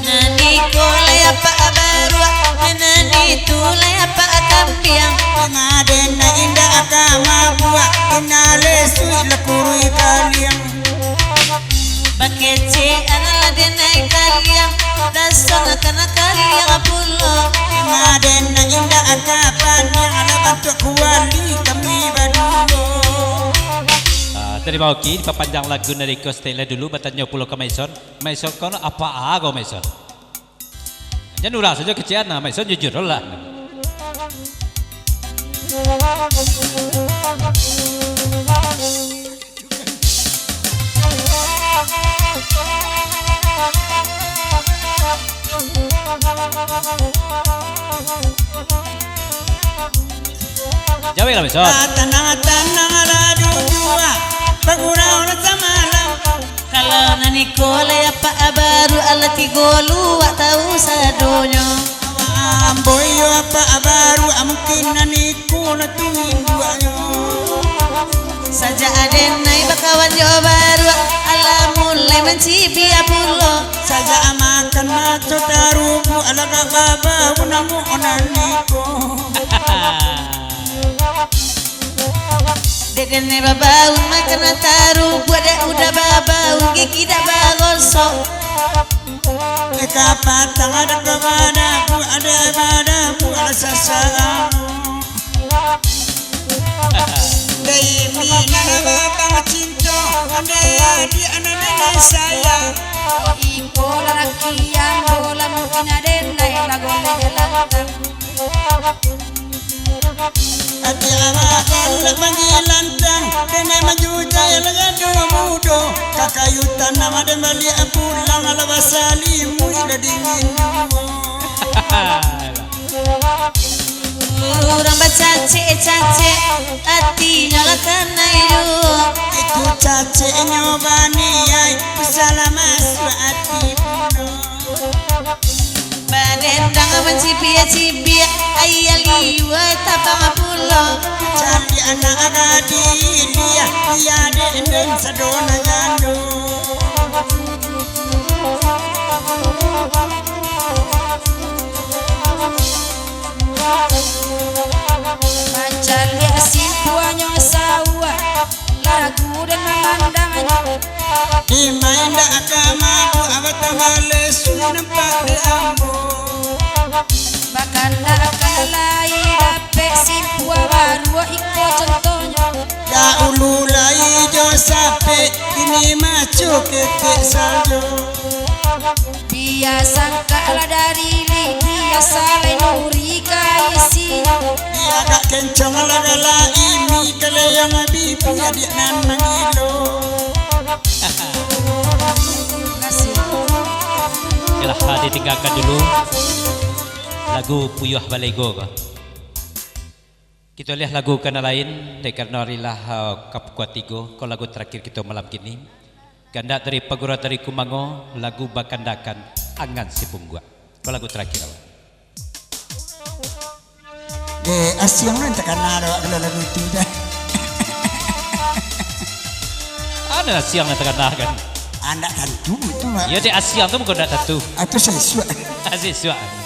Nan iko lai apak baruak, nan itu lai apak kambiang. Maden nan indak ka mabuak, indak lesuik lah kuruih kaliang. Bakecek anak lah den ai kaliang, dasar nak kana kaliang pulo. Maden nan indak ka paniang, anak bantuak kuali kami baduo. Ah, tarimo kasih, dipapanjang lagu nan request lah dulu, batanyo pulo ka Maison. Maison kono apak ko Maison? Jan urang sajo kecek an, Maison jujur lah. Jawek lah, Maison. Ah, tanang, tanang lah duduak, bagurau lah samalam. Kalau nan iko lai apak baruak, alah tigo luak tau sadonyo. Ambo iyo apak baruak, mungkin nan iko lah tu induaknyo. Sajak aden ai bakawan jo baruak, alah mulai mancibiak pulo. Sajak makan mato tarubuak, alah ka babau namo nan iko. Dek den ai babaun makan tarubuak, dek udah babaun gigi dak bagosok. Dek kapatang ado ka badabuak, ado badabuak lah sasaang. Dek imi nan babang cinto, dek adiak nan den ai sayang. Iko lalakian bola mungkin aden ai lah goleh lantang. Ati awak galak manggilantang, den ai manjujai lah jadua mudo. Ka kayu tanam aden baliak pulang, alah basalimuik lah dingin juo. Urang bacacek-cacek, atinyo lah kanai juo. Itu caceknyo baniai, salah masuak ati pulo. Badendang mancibiak-cibiak, aia liua tabang pulo. Caliak anak gadih liak, iya den den sadonyo jando. Mancaliak simpuanyo sauah lagu dan mamandangnyo. Ima indak ka mabuak batambah lesu nampak dek ambo. Bakandak ka lai dapek simpua baruak iko contohnyo. Daulu lai jo sapek, kini maco ketek sajo. Bia sangkak lah dari lidi, asa lai nuri ka isinyo. Bia agak kencang lah galak imi, kaliang bibi adiak nan mangilo. Okelah, ha, ditinggakan dulu lagu Puyuah Balego ko. Kito liah lagu ka nan lain, dek karano ari lah, eh, ka pukua tigo, ko lagu terakhir kito malam kini. Kandak dari Pagurau dari Kumango, lagu bakandakan Angan Sipungguak. Ko lagu terakhir awak. Eh, Asiang nan takana dek awak kalau lagu itu dah. Ada Asiang nan takana kan? Andak tantu itu, Mak. Iyo, dek Asiang tu bukan ndak tantu. Atau sesuai. Sesuai.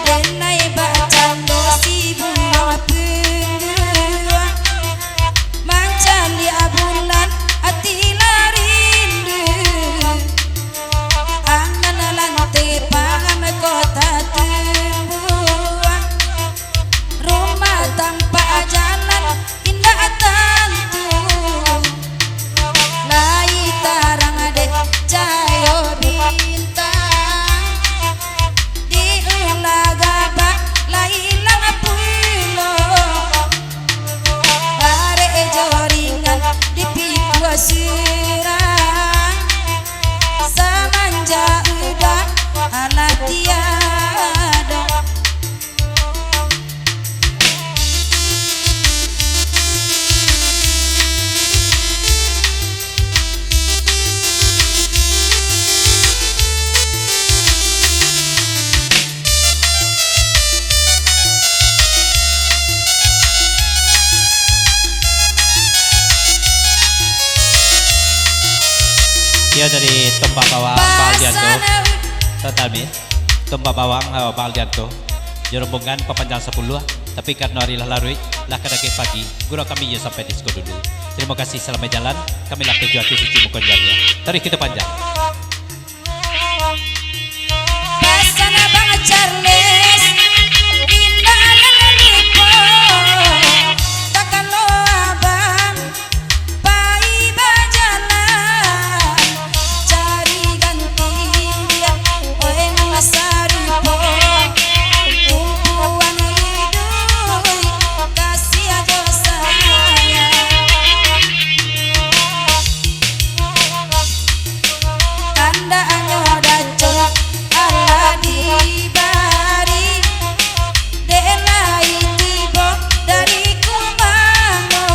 Denai bakcando si bungo pungguang, mancaliak bulan ati lah rindu. Angan lanteh paham kota tumbuah, rumah tampak jalan indak tantu, lai tarang dek cahayo bintang. Di ula gabak lai ilang pulo, barek jo ringan dipikua surang. Samanjak udah alah tiado. Iyo, dari Tombak Bawang, Bang Aldianto. Total mi. Tombak Bawang, eh, Bang Aldianto, jo rombongan papanjang sapuluah, tapi karano ari lah laruik, lah ka dakek pagi, gurau kami iyo sampai di siko dulu. Tarimo kasih, salamaik jalan, kami lah tuju ati suci mukon jariah. Taruih kito panjang. Pasan Abang Charles, indak lah lupo, takalo Abang pai bajalan, cari ganti, oi, masa rupo, tumpuan iduik, kasih jo sayang. Andaknyo dacok alah dibari, dek lai tibo dari Kumango.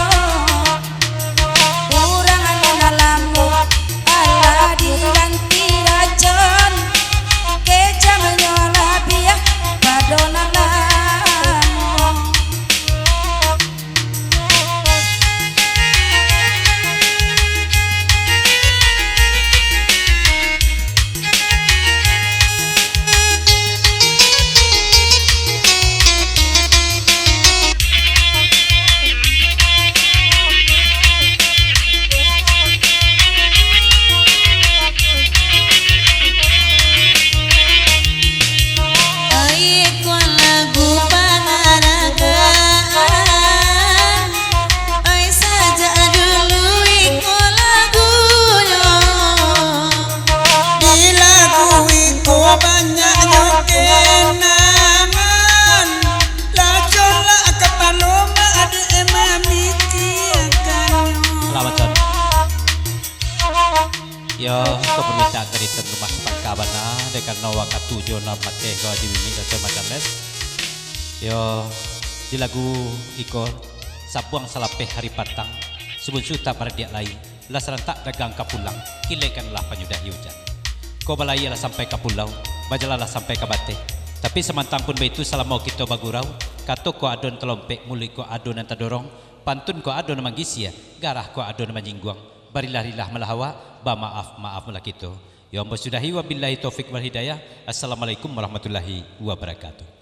Urang nan lamo alah diganti racun, kejamnyo labiah pado nan lamo. Ai, ko lagu pangaragaan, ai, sajak dulu iko lagunyo. Di lagu iko banyaknyo kenangan, lah colak kapalo mak dek mamikiakannyo. Selamat, Chan. Yo, iko permintaan dari tuan rumah sapangka bana, dek karano wakatu jo nan pateh ko Haji Mimik Dato' Macan Les. Yo, di lagu iko, sabuang salapeh hari patang, subunsu tak baradiak lai, lah sarantak dagang ka pulang, kilekkanlah panyudahi ujan. Ko balayia lah sampai ka pulau, bajalanlah sampai ka bateh. Tapi samantang pun baitu, salamo kito bagurau, kato ko ado nan talompek, muluik ko ado nan tadorong, pantun ko ado nan manggisia, garah ko ado nan manjingguang. Barilah-rilah malah awak, bamaaf-maaflah kito. Yo, ambo sudahi, wabillahi taufik wal hidayah. Assalamualaikum warahmatullahi wabarakatuh.